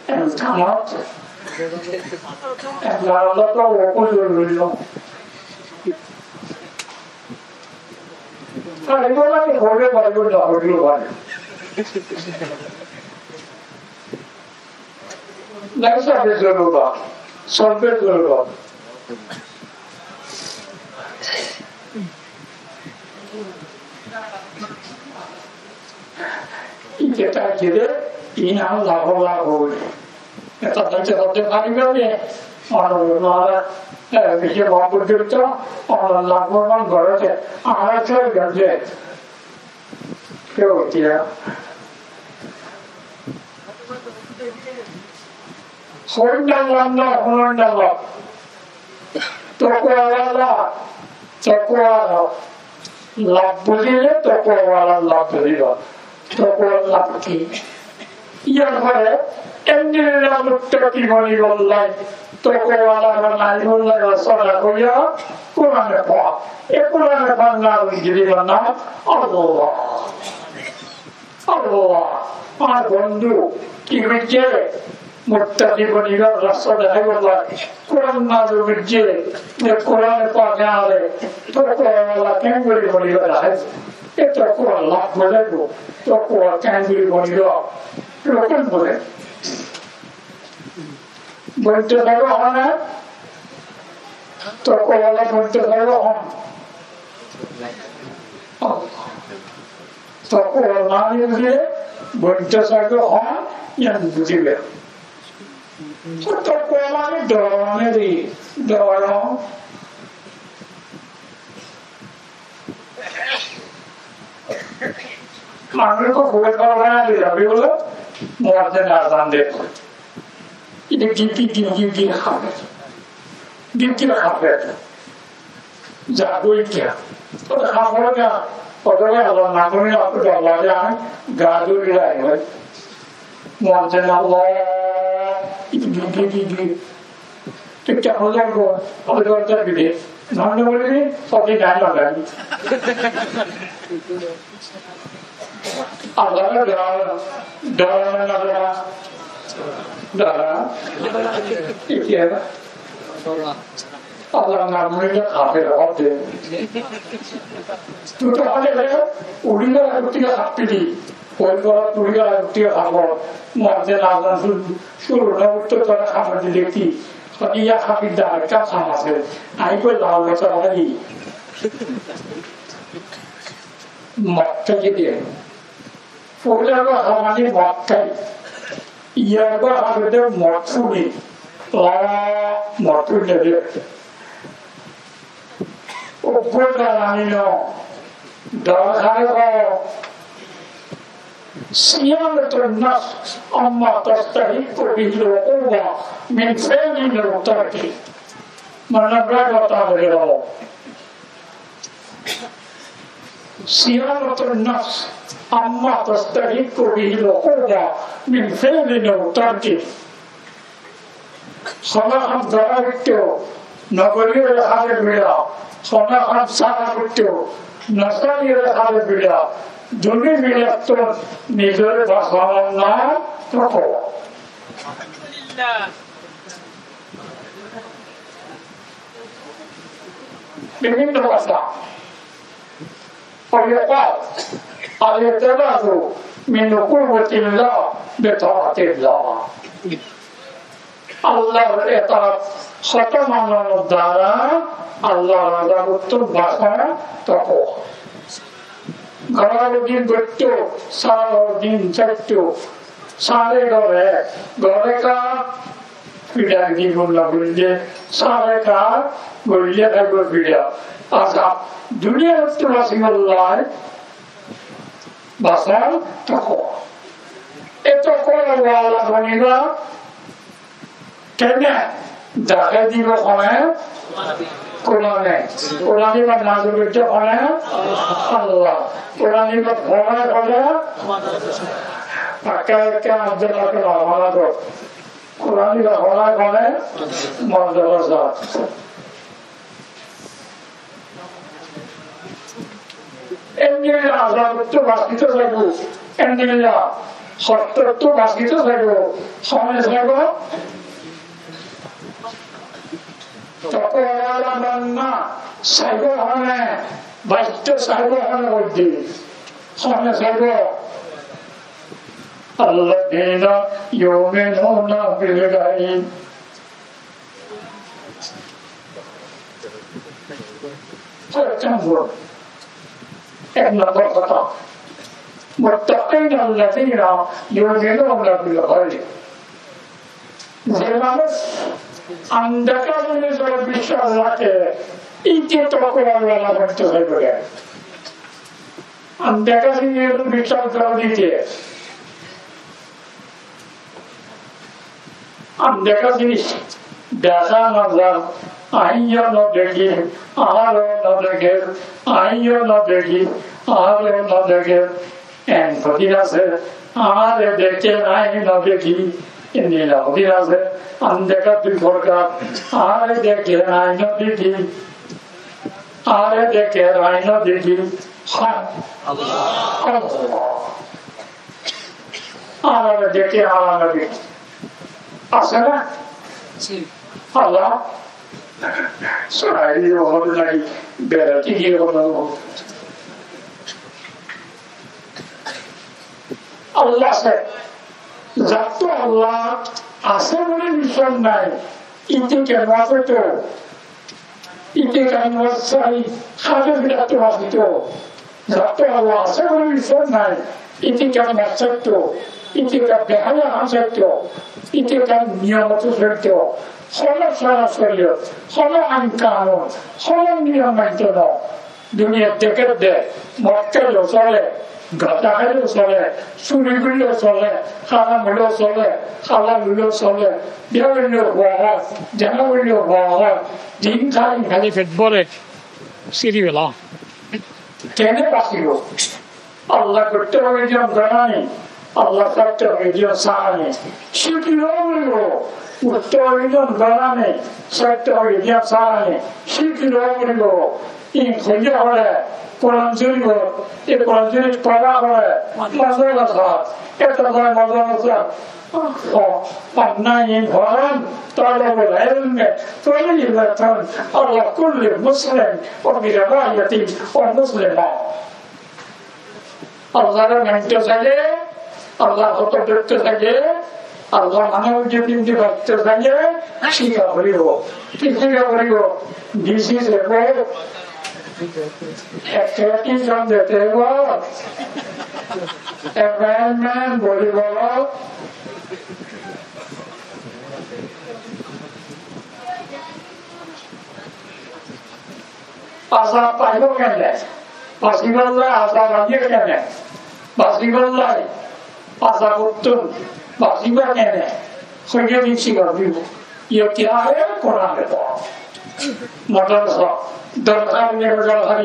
Em, tamam. Em, Allah to o ko lo lo. Paribo na, hoile paribo, na hoile paribo. Nai sabe zoro ba, solbe zoro ba. Ite ta kire, ina lago lago. Eta ta kire hote paribo ne. Ono nara, e, bije babu dukta, ono lago man gorote, ara choi gande. Kiyá? Hoiyon na, hoiyon na. Tokwa wala, tokwa wala. Laf buzile tokwa wala laf buziba. Tokwa laf ki? Yar fore endilla muttaki bonibolla, tokwa wala bonibolla rasta hoiye Kurane Pak. E Kurane Pak na, oi giribar nam Allah. Allah, añár bondú ki goijje? Muttaki bonibar rasta deháibolla Kuran nazil goijje, ze Kurane Pake añáre tokwa wala keéngori bonibar deháiye. E takwa Allah buzaibo, takwa keén gori bonibo, rokon bole. Bonto saibo hone, takwa Allah bonto saibo hone. Takwa Allah ni buzile, bonto saibo hone, iyan buzibe. Takwa mane dor, dor. Manúic ko fúre fúre bana diye, abi bole, muazzin azan de. Ite gir gir gir gir gir hafe. Gir gir hafe. Jadú ita. Ode hafe de, ode Allah nam loi, Allah nam loi, ga dóri rahe. Muazzin Allah, ite gir gir gir gir. Tui kiyá hoilar gó? Hoilar gó bide. Nonde boli di, sodi nai nonde. Allar dor, dor na dor, dor. Itiya. Allar nam loile kafer ói de. Tui to hoile, uri na, uri na, kafer. Oi gora tui gora uthi habo, muazzin azan cúru, cúru no uthto tor hamar di lekti. Hodi ya hafid da ekka ham asé. Añí koi lal basa bhai. Mot kái de. Fúle go hamani mot kái. Iya go hamani mot fúli. La mot fúli de. Uggwá dalani no, dalani no. صيانة النفس عما تستحق به العقوبة من فعل أو ترك. Mane, bera gotá hoiye. صيانة النفس عما تستحق به العقوبة من فعل أو ترك. Hono ham zara goittó, no goríyore hále bira, hono ham sára goittó, no sáriyoré hále bira, duni birattún nizoré basanon nam takwa. Bibinno basa. ويقال: الاعتراض من عقوبة الله بطاعة الله. Allar etaat hotá manonor dara Allar azabottún basan takwa. Goror din goittó, sárar din saittó, sáre gore, gore ka Fira di bolla goille, sare ka goille, ego fira. Aza, duniyar to basi bolla, basar takwa. E takwa wala boniba, kene, dahái dibo hone, Kurane. Kurane ba nazil goijje hone, Allah. Kurane ba fora hone, akka akka abdul Allah. Kurani ba horai horai mordor zat. Endilla azabottú basito saibo, endilla hottottú basito saibo, hone saibo? Tokowala banna saibo hone, basito saibo hone hoidde, hone saibo? الذين يؤمنون بالغيب. Koi nombor? Ek nombor hotá. المتقين الذين يؤمنون بالغيب. Ze manúc andeka zinís uore biccác raké, íte tokowala banto saibo. Andeka zinís uore biccác no dite. Andeka zinís deka no zar, añí yó no deki, añáre yó no deke, añí yó no deki, añáre yó no deke. En hodin asé, añáre deke, añí no deki. Endilla hodin asé, andeka dui forkar, añáre deke, añí no deki. Añáre deke, añí no deki. Há. Allah. Añáre deke, añí no deki. Asé na? Ji. Allah. Sórai diye, bera diye, bera diye. Allah asé. Zattú Allah asé buli biswas nai, íte kiyamot asé to. Íte kiyamot sai, háde birat to asé to. Zattú Allah asé buli biswas nai, íte kiyamot sai to. Íte kiyamot behaya asé to. Íte kiyamot niyomot asé to. Hono sara soriot, hono ain kanun, hono niyom mainte no. Duniyat dekér de, mod háileó sole, gaza háileó sole, suri goilleó sole, haram óileó sole, halal óileó sole, biya óileó hua hoi, zina óileó hua hoi, din hái hái fet bore, siri bela. Kene basibo? Allah goitté hoiye de zana nai, Allah saitté hoiye de zana nai. Cíkiló foribo, uçté hoiye de zana nai, saitté hoiye de zana nai. Cíkiló foribo. Ín hoiye fore, Kuran Córif, e Kuran Córif fora fore, madrasat, e to madrasat. Ó, anna in horon, talabul ilmi, faridatun ala kulli muslim, wa bi riwayatin wa muslima. Allaré mante saile, Allar hotá dóitto saile, Allar mane ujur dóitto saile, cíka foribo. Ki cíka foribo? This is a way. Expectation dite hoibo, appointment bolibo. Azab faibo kene? Basibálla azab aiyé kene? Basibálla azabottún basiba kene? Hoiye de cíka foribo. Ye kya hai? Kuran de to. Madrasa dorkar ne dorkar?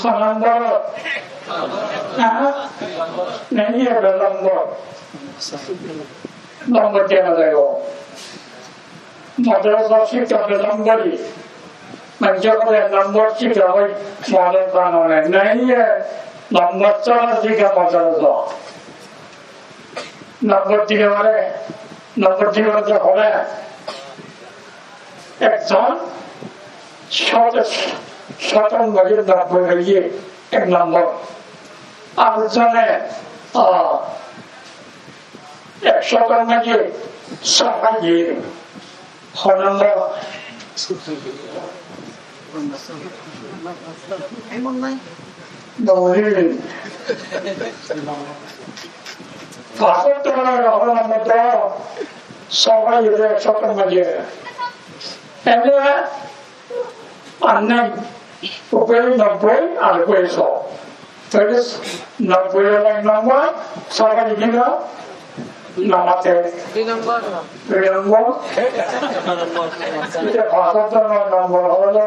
Ho nombor? Há? Nahi, be nombor. Nombor dena zaibo. Madrasa cíkka be nombori. Maincé hoó nombor cíkka ói madrasa no, nahi, nombor sára cíkka madrasa. Nombor dile fore, nombor dile fore hoile, ekzon cót, cótor maze nobboi faiyé, ek nombor. Ar ekzone, a, ek cótor maze só faiyé, ho nombor? Dori. Fañs ottu namáz, ho nombor? Só faiyé, ek cótor maze. Ene ar nai, uggwá nobboi, ar uggwá só. Tóile nobboi ol ek nombor, só faiyé kiyá? Namáze. Dui nombor. Dui nombor. Íte fañs ottu namáz nombor óilo.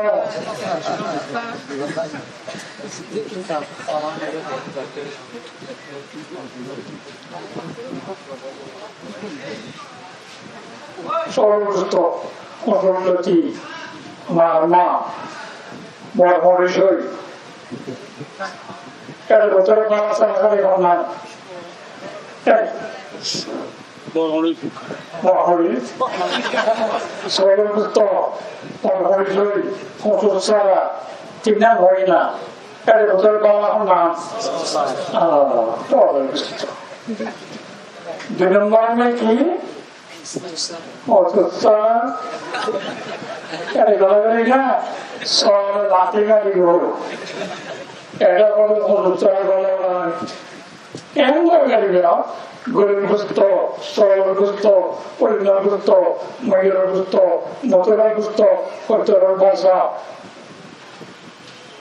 Sórbottom, Osolnoti, Marma, Bormoricoi. Ér bútore bála sara sari hon na? Ér Bormori. Bormori. Sórbottom, Bormoricoi, Osolsara, tin nang hoi na. Ér bútore bála hon na? Ah, Bormoricoi. Dui nombor ne ki? Osusto. Ere gala gala na, sóle lati mari goro. Ere bole osusto gala gala. Eén gala gala, gorur gusto, sóler gusto, oinor gusto, moilar gusto, motorar gusto, kotorar basa.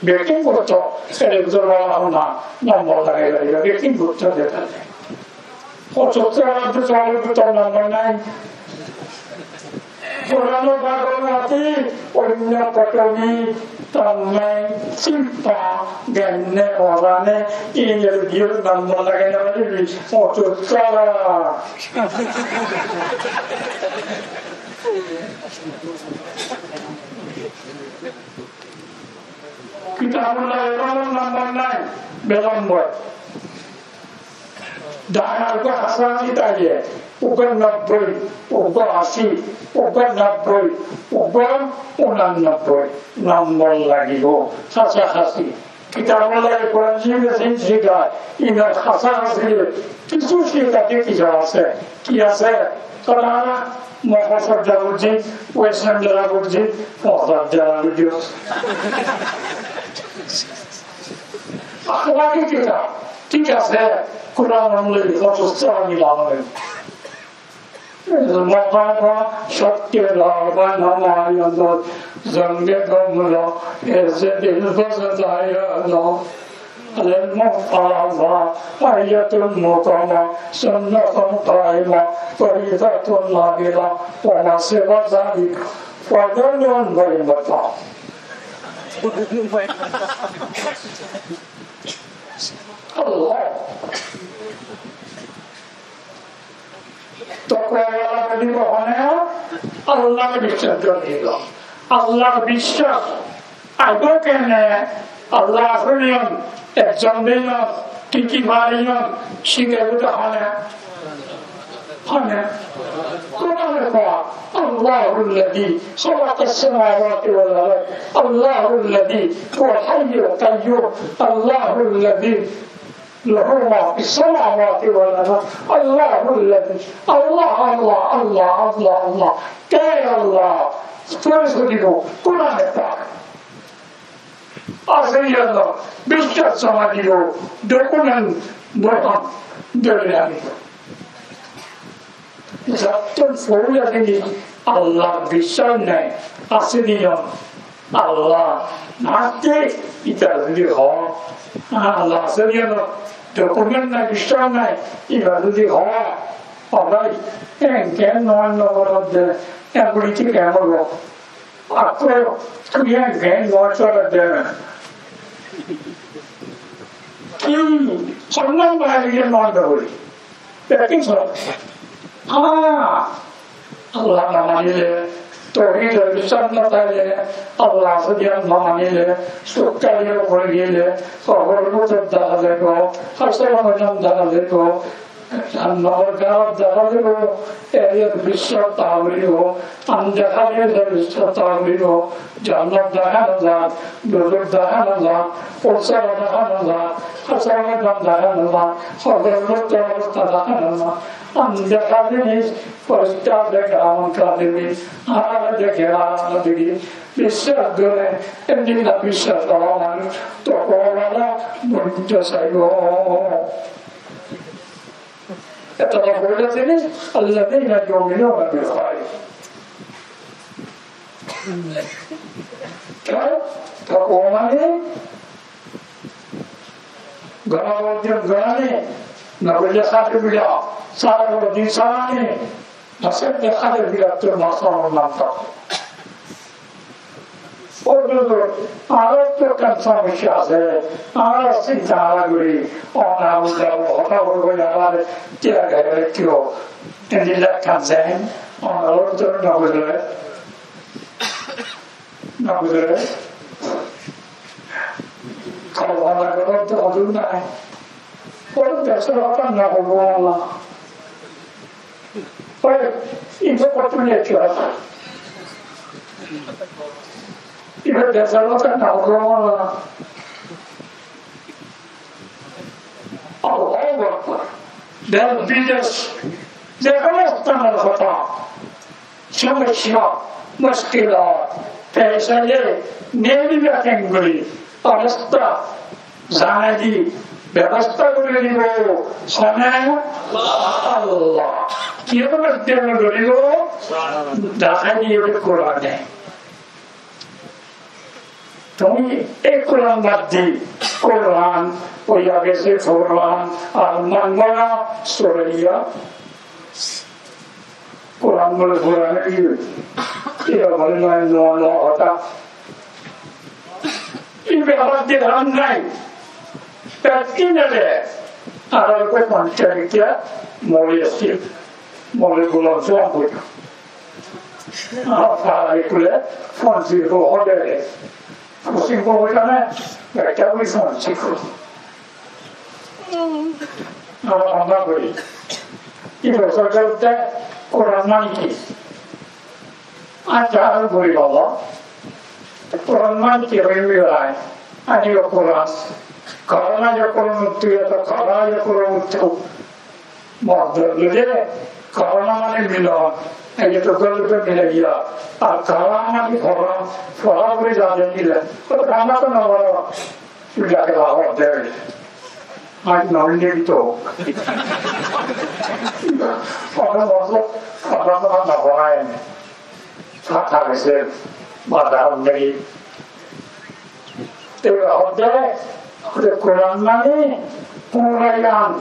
Bekin gusto, ere bútore bála hon na, nombor lagai lagai, bekin gusto de tale. Osusto óile to sóler gusto nombor nai. Kuran or bagor mati, oinno kotogi, tonnai, simpa, genne, orane, inge diyor nombor lagai na buli, osusto. Kitabullah, ere nombor nai, be nombor. Dara uggwá hása kitab ye, uggwá nobboi, uggwá asi, uggwá nobboi, uggwá unanobboi nombor lagibo, hása hási. Kitab ot Kuran Corif asé, cíka, ibar hasá hasí kissú cíka de kissú asé. Ki asé? Tóra Muhtasar Jalalain, Western Jalalain, Muhtasar Jalalain. Akhlaki kitab, thík asé, Kuran onlai hoto sóra milan. Mokama shokti laba namayando, zange gom lo, eze dil bazayano. Al mufaza, ayatul mukama, sunnatun qaima, faridatun nabila, wa ma siwa zalika, fadlun wa imata. Allah. Takwa wala bonibo hone, Allah biccác goribo. Allah biccác aibo kene, Allah asé niyon, ekzon de niyon, ki ki fare niyon, cíkaibo de hone, hone. Kurane hoó, الله الذي خلق السماوات والأرض، الله الذي هو الحي القيوم، الله الذي له ما في السماوات والأرض. الله الذي، Allah, Allah, Allah, Allah, Allah. Ke Allah? Foricoy dibo, Kurane hoó. Asé Allah, biccác zoma dibo, document, borhon, dóri anibo. Zattún foila dini Allah biccác nai, asé niyon, Allah nai de, ita zodi hoó, Allah asé niyon, document nai, biccác nai, iba zodi hoó, o bái, en ken no goródde, en politik en óibo. Akko tui en ken no goródde. Ki, honnán bái en no goródde. Lekin só, ah, Allah no manile, touhid or biccác no táile, Allah zodi no manile, suk kali or gile, kobor or bútore dahá zaibo, hácor or moidan dahá zaibo, jahannam or garót dahá zaibo, er biccác táka foribo, andekár or biccác táka foribo, jannat dahá no za, dozok dahá no za, fusara dahá no za, hácor or moidan dahá no za, kobor or bútore dahá no za. Andekár jinis, feresta de keram katibin, añára de keram katibin, biccác gore, endilla biccác gora manúc, takwa wala bonito saibo. Eta foila jinis, الذين يؤمنون بالغيب. Takwa mane Gana bole din gana ne, na bole háte bila, sára bole din sára ne, na sette háte bila to masala nam ta. Ó buzurg, añárar to ekkán somosya asé, añára sinta añára gorí, ó na buzle, ó hotá bole bole añára tiya gaiye raikko, endilla ekkán zen, añára to na buzle. Na buzle? Kóbor hozor to hozur nai. Ói decór hotá no hoibo Allah. Ói, iba kotún lecture. Iba decór hotá no hoibo Allah. Allahu Akbar. Dec bidec, ze hono stánor hotá. Somosya, muckilat, fecale, neiba kengori, obosta, zanai di, bebosta gori dibo, hone? Allah. Kiyólla diyá goribo? Dahái diye Kurane. Tuñí e Kuran bad di, Kuran, ói giyé Furan, ar manmana Suraiya. Kuran bole Furan, e, e bole noó, noó, noó hotá. Iba bad di ham nai. Ek din ele, añárar ekko fonci kiya, mole asé, mole Gulam Sulam boiccé. Añára fara ekule fonci hoó de. Fusing hoó de ne, ekta boi fonci hoó. Añára hotá hoór, e bosór hoódde Kuran mane ki? Añára hoór baba, Kuran mane ki hoói bela? Ani Kuran, Kuran ani Kuran tu ya to Kuran ani Kuran tu. Mordor lói de, Kuran mane milon. Ani to golpe milaiya. Ar Kuran mane Kuran, Kuran buli zade mile. To Kuran to no bolo. Sudah ke bahor de. Ani no mile to. Kuran mane Kuran no bolo. Sa, sa, sa, sa, sa, sa, sa, sa, Te hoódde, hoódde Kuran mane Kurayan.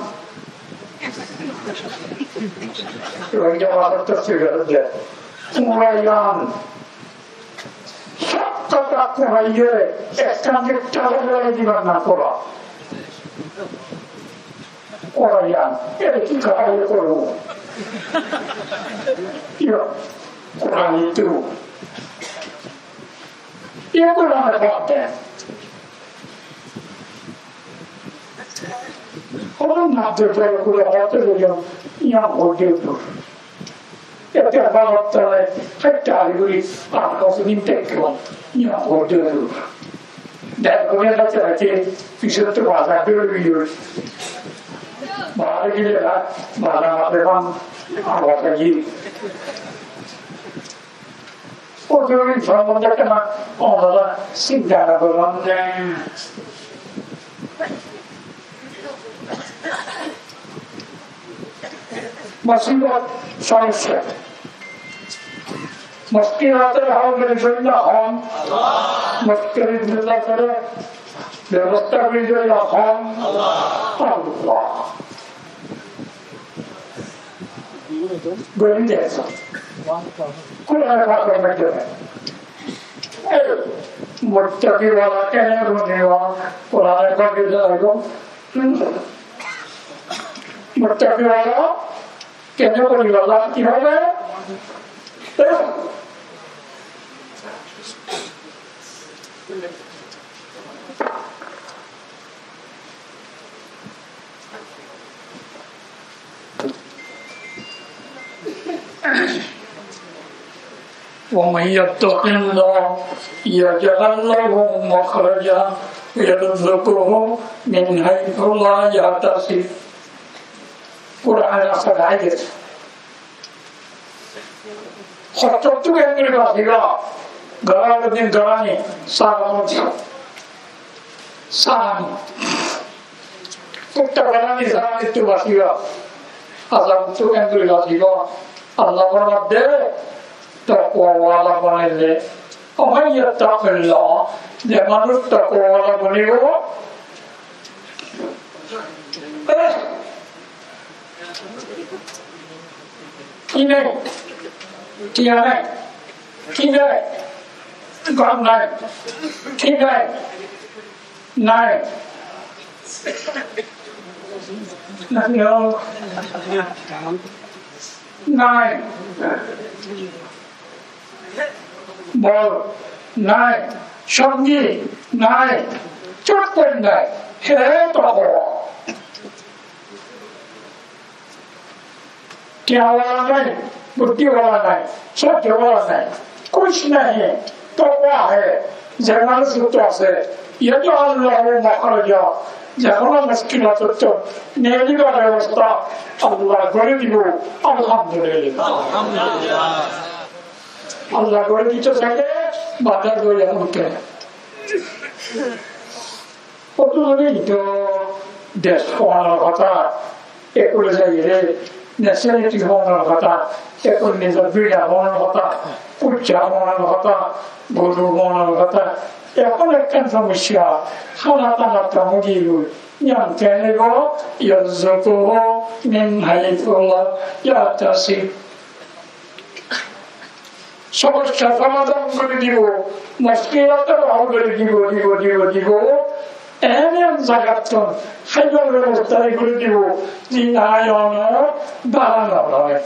Rohingya bácar tafsir hoódde Kurayan. Sób hotá kuraiyóre, ekkán kitab ot loi dibar nam Kuran. Kurayan, e ki kurayan koró? Yo, Kuran itu. Ye Kuran e bad de. Kuran na de, Kuran hote de, yián hote de. Ete bad de, heta gori, ar hoto din tek, yián hote de. Dek gori na tek, pishot to bazar de, bazar gile, bazar ma de, ar bazar gile. Ó dóilla sombonde kiyá onora sinta no goron de? Musibot, somossa. Muskilotor hol goijjolla hon? Allah. Muskilor bebosta goijjolla hon? Allah. Allah. Gorí de. Kurane Pak or moiddhe, e, muttaki wala kene bonibo? Kurane Pak e hoiye de, muttaki wala kene bonibo? Ki hoiye? ومن يتق الله يجعل له مخرجا ويرزقه من حيث لا يحتسب. Kuran asé de. Hosto tu enduri basiba, garar din garani, saram, saram. Kutta garani, saram tu basiba. Asam tu enduri basiba. Allah formar de, takwa wala banile. ومن يتق الله, ze manúc takwa wala bonibo, Ki nai? Tiya nai? Ki nai? Gom nai? Ki nai? Nai. Nai. Bol nai, songi nai, cúkkur nai, he tokwa. Tiya wala nai, buddhi wala nai, soddo wala nai, kuc nai, tokwa he, ze manúc asé, يجعل له مخرجا, ze hono muskilottú nelibar bebosta Allah gorí dibo. Alhamdulillah. Alhamdulillah. Allah gorí dito saile, bazar gorí dito. Hoto zone to dec honor hotá, ekure zaiyore, nationality honor hotá, ekure nizor bira honor hotá, kucca honor hotá, goru honor hotá. Ehón ekkán somosya, hána tána to mugi goi, yián kene go, يرزقه من حيث لا يحتسب. Somosya somadan gorí dibo, muskilotor hol gorí dibo, dibo, dibo, dibo. Eén eén zagattún háibar bebosta gorí dibo, zin ayon dara no ói.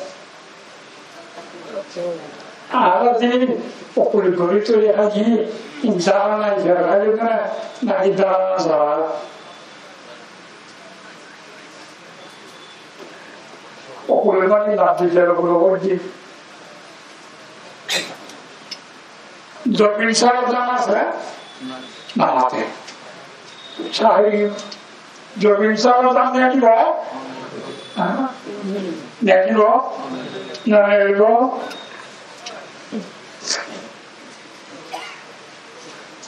Ar zin okul gorí tuli háiye, in dara nai, dara háiye na, naki dara no zara. Okul mani laf dile okul gorí di. Zomin sára dam asé? No mate. Sahib, zobin sára zan neelibo? Há? Neelibo? No neelibo?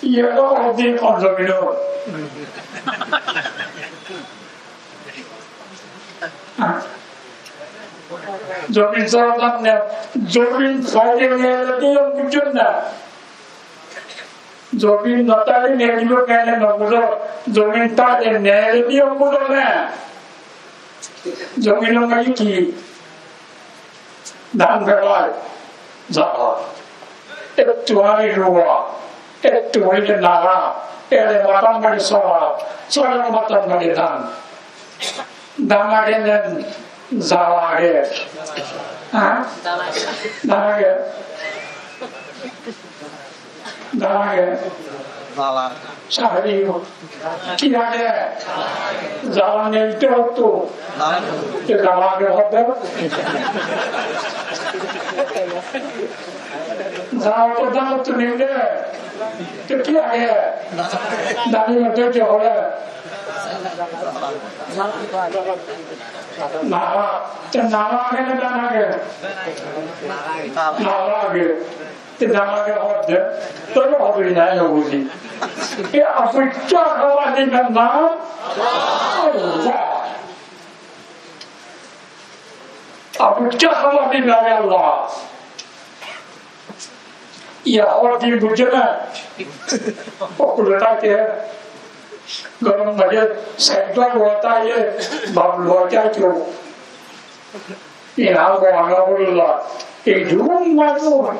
Iyán to hoddin hom zobin. Há? Zobin sára zan ne, zobin sára neelede hom buzón na. Zobin no táile neelibo kene no buzó, zobin táile neelede hom buzó na. Zobinor maze ki? Dán fela, zala. Ettu añí ruwa, ettu óile nara, ere matar maze sora, sorar matar maze dán. Dán age ne zala age? Há? Dán age? Dán age? Zala. Sahib, ki age? Zala neilito hoto. Te zala age hoó de. Zala to dán ottu neilito. Te ki age? Dán ottu ki hoó de? Nara. Te nara age ne dán age? Nara age. Te dán age hoó de, tóile hoó de, nai no buzí. E afuijja hála dinar nam Allah. Afuijja hála dinar Allah. Iyán hoddin buzó na. Ókkole táke. Gorom maze saidda loi táke, baf loi táke. Iyán hoó de, anafulla, ei durum manúic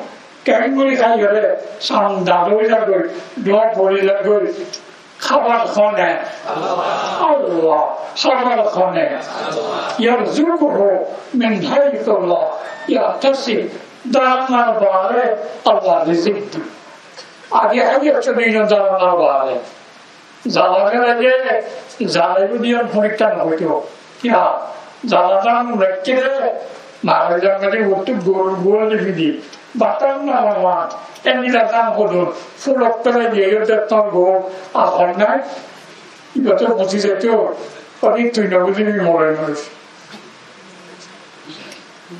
keéngori háiye re, sanda loi zagói, dua fori zagói, hábar hone? Allah. Hábar hone? Yarzuquhu min haythu la yahtasib. Daronar baáre Allah rizik diye. Age háiye re, daronar baáre. Zala gele de, zala yó diyan forikká no óito. Kiyá? Zala dan raikké de, mara zangale uttú goru goru de fidi. Batar na mama, endilla dan hodun, fulok pele diye yó de tor goru, ahon nai. Iba to buzi zaito, ori tui no buzi ni more no.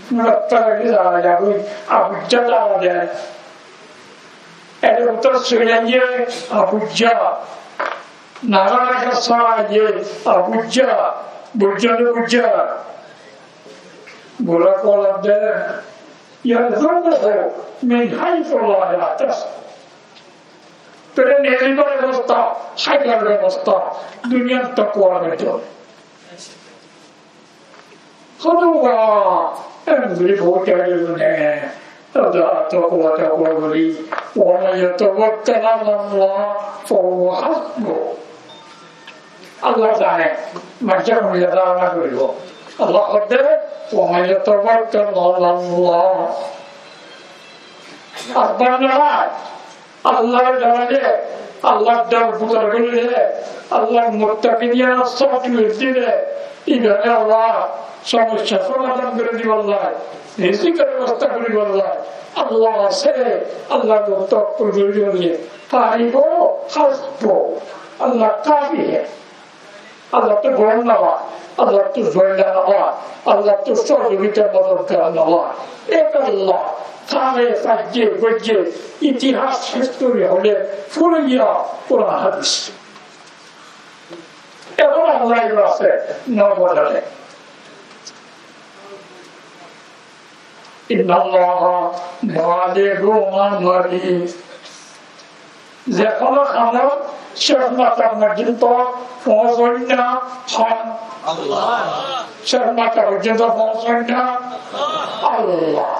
Fulok pele diye zala yagoi, afuijja zala de. Ede utor sóilaye afuijja. Nara raga sóilaye afuijja. Bujjó ne bujjó? Bura kola de, yarzuquhu min haythu la yahtasib. Tóile neelibar bebosta, háibar bebosta, duniyar takwa bejor. Hoduwa, em gori bout gori ne, hoduwa takwa, takwa gori, wa man yatawakkal ala Allah fahuwa hasbuh. Allah zane, manúce hon zane na goribo. Allah hoó de, wa man yatawakkal ala Allah. Ar banda, Allahr dóre, Allahr dór buzurgi dóre, Allahr muttakin iyanor sóf dóre, ibáre Allah somosya somadan gori dibolla, rizikor bebosta gori dibolla Allah asé, Allahr muttakin gori dibolla. Faribo, hasbo, Allah kafi hai. Allahttu gorom no fa, Allahttu zoilla no fa, Allahttu sohojogita modot no fa. Ek Allah, fare, fajje, gojje, itihas, histori hole furiya Kuran hadis. Ehón Allah iba asé, no bodole. Innallaha balighu amrih. Ze hono hamot céc mata forzonto foóñsai na hon? Allah. Céc mata forzonto foóñsai na Allah.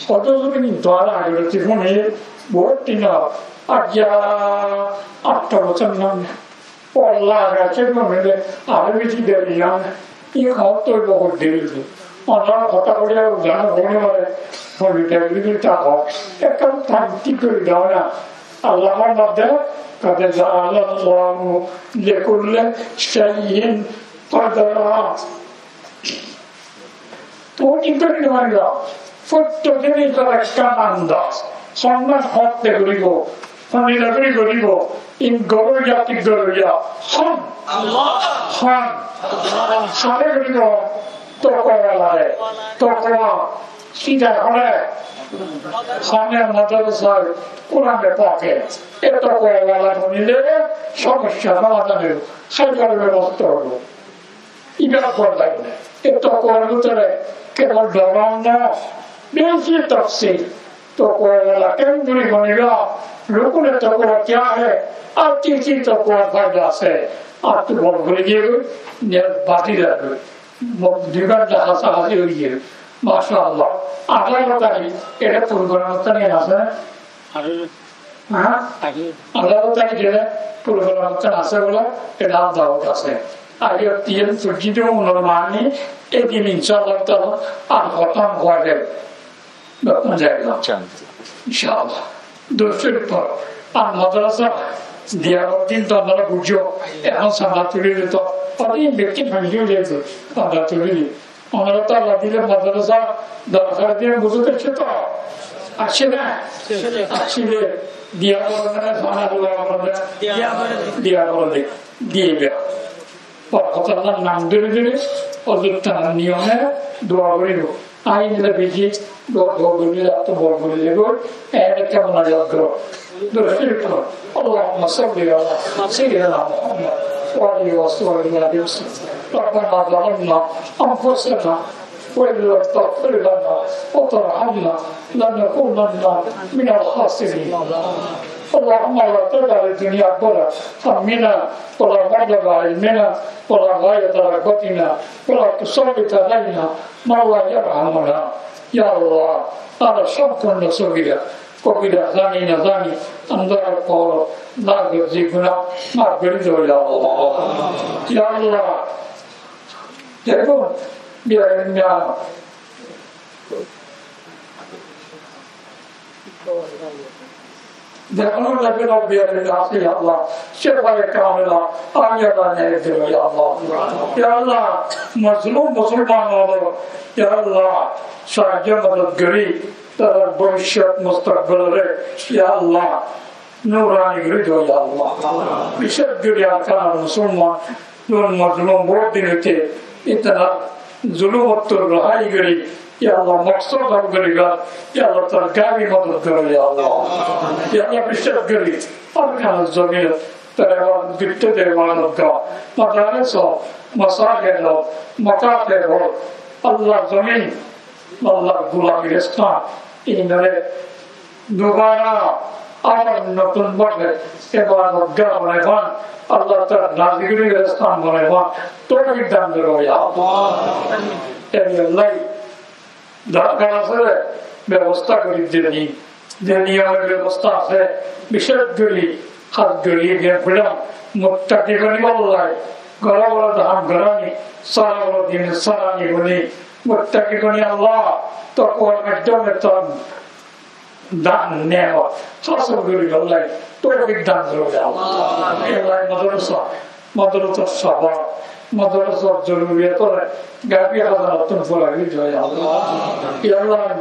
Hoto zodi kintu ar age roti funi, bout din age, aijja atto bosór nane. Ó Allah, raikké no mile, aró beci deri na. Í hotá to bout deri. Onar hotá hoile zano hone mare, hone deri ta ho. Ekdom tanti gori dao na. Allah formar de, "Qad ja'alallahu likulli shay'in qadra." Tuñí ki gori no fariba? Fottí jinisor ekkán andaz, honnán hotte goribo, Hon dilla gorí goríbo, in goróya ki goróya? Hon. Hon. Háre goríbo? Tokuwa wala re. Tokuwa. Sida hone. Hone madrasar Kurane Pake. E tokuwa wala re honile somossá somadán óibo. Háibar bebosta óibo. Ibá bol lage. E tokuwar bútore kebol dóron no, beci tafsil. Tokuwa wala kengori boniba, lukune tokuwa kya hai, ar ki ki tokuwar faida asé, ar to bol gori giyé goi, niyat bati zagói. Mo-, dui ghonta hásahásí ói giyé. Masha Allah. Añçáro tarik, ere program tani asé. Há? Añçáro tarik gele program asé bóle, ede dawot asé. Aijja tiyan foijjonto unor mani, edin inshallah taala ar hótam óibo. Bekkún zaiba. Inshallah. Inshallah. Dórus Córif foro. Ar madrasa diyar din to onora buzó. Ehón sanda tuli dito. Ar in bekkún fangi ói zaibo. Sanda tuli di. Onora to Allah dile madrasa dorkar de buzute to. Asé na? Asé de. Diya foribo na, fana diya foribo? Diya foribo. Diya foribo. Diya foribo. Hotá nam dóri dóri, hozrot tarar niyome dua goribo. Añí dile beci dua, dua gorile, ar to bol gorile goi, ene kemon lage goi. Dórus Córif foro. اللهم صل على سيدنا محمد وعلى آله وصحبه وسلم. ربنا ظلمنا أنفسنا وإن لم تغفر لنا وترحمنا لنكونن من الخاسرين. اللهم لا تجعل الدنيا أكبر همنا ولا مبلغ علمنا ولا غاية رغبتنا ولا تسلط علينا من لا يرحمنا. Ya Allah, añára sób guna sogíra, kobíra, zani na zani, andar kor, zahir guna, maf gori do, ya Allah. Ya Allah, Dekón, biyain miya. Dekón, biyain miya, ya Allah. Shefaye kamila, añí Allah ne dilo, ya Allah. Ya Allah, mazlum musolman ókkol, ya Allah, sahajjo modot gori, tarar bobisot mustaqbal re, ya Allah. Nurani gori do, ya Allah. Bicéc gori Arkanar musolman, zon mazlum bout din óite, ítara zulum ottú rehai gori, ya Allah, maksod hol goribar, ya Allah, tar gabi modot goro, ya Allah. Ya Allah, bicéc gori Arkanar zomin, tar ibadot goitte de ibadot gah, madaris ó, masajid ó, makatib ó, Allah, zomin, Allah, gulamir stán, inore dubara abar notun bábe ibadot gah banai fan, Allah taala razi goríbar stán banai fan, toufik dan goro, ya Allah. Ei Allah, dorkar asé de bebosta gori diyé, de niyomor bebosta asé, bicéc gori, hás gori, de fúra muttaki gori bolla, goro goro de ham gorani, sara goro din sara ni gori, muttaki gori Allah, tokuwar maddome tan dan niyamot hásil gori Allah, toufik dan goro, ya Allah. Allah, madrasa, madrasar sabab, madrasar zoruriyot ore gabi hazanat tún fura gori do, ya Allah. Ya Allah,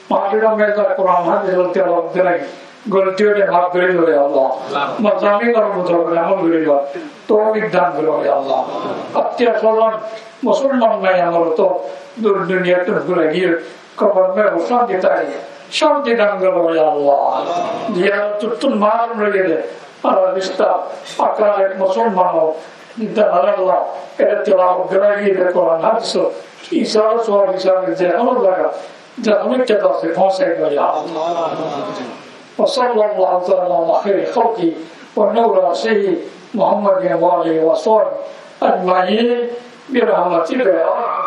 mahfil or maze Kuran hadis or tilawat gorai, golti óile maf gori do, ya Allah. Mazamin or mutabik amol goribar toufik dan goro, ya Allah. Attiyo sozon musolman nai amar to dur duniyat tún fura giyé, kobor maze cánti táke, cánti dan goro, ya Allah. Ziyarot tún maharum roiye de, ar rishta, akarib musolman ó, dan Allah, ere tilawat gorai giyé de Kuran hadis ó, isar sowab isabe ze amol laga, ze amol ke dase foóñsai do, ya Allah. وصلى الله تعالى على خير خلقه ونور عرشه محمد وآله وصحبه أجمعين برحمتك يا أرحم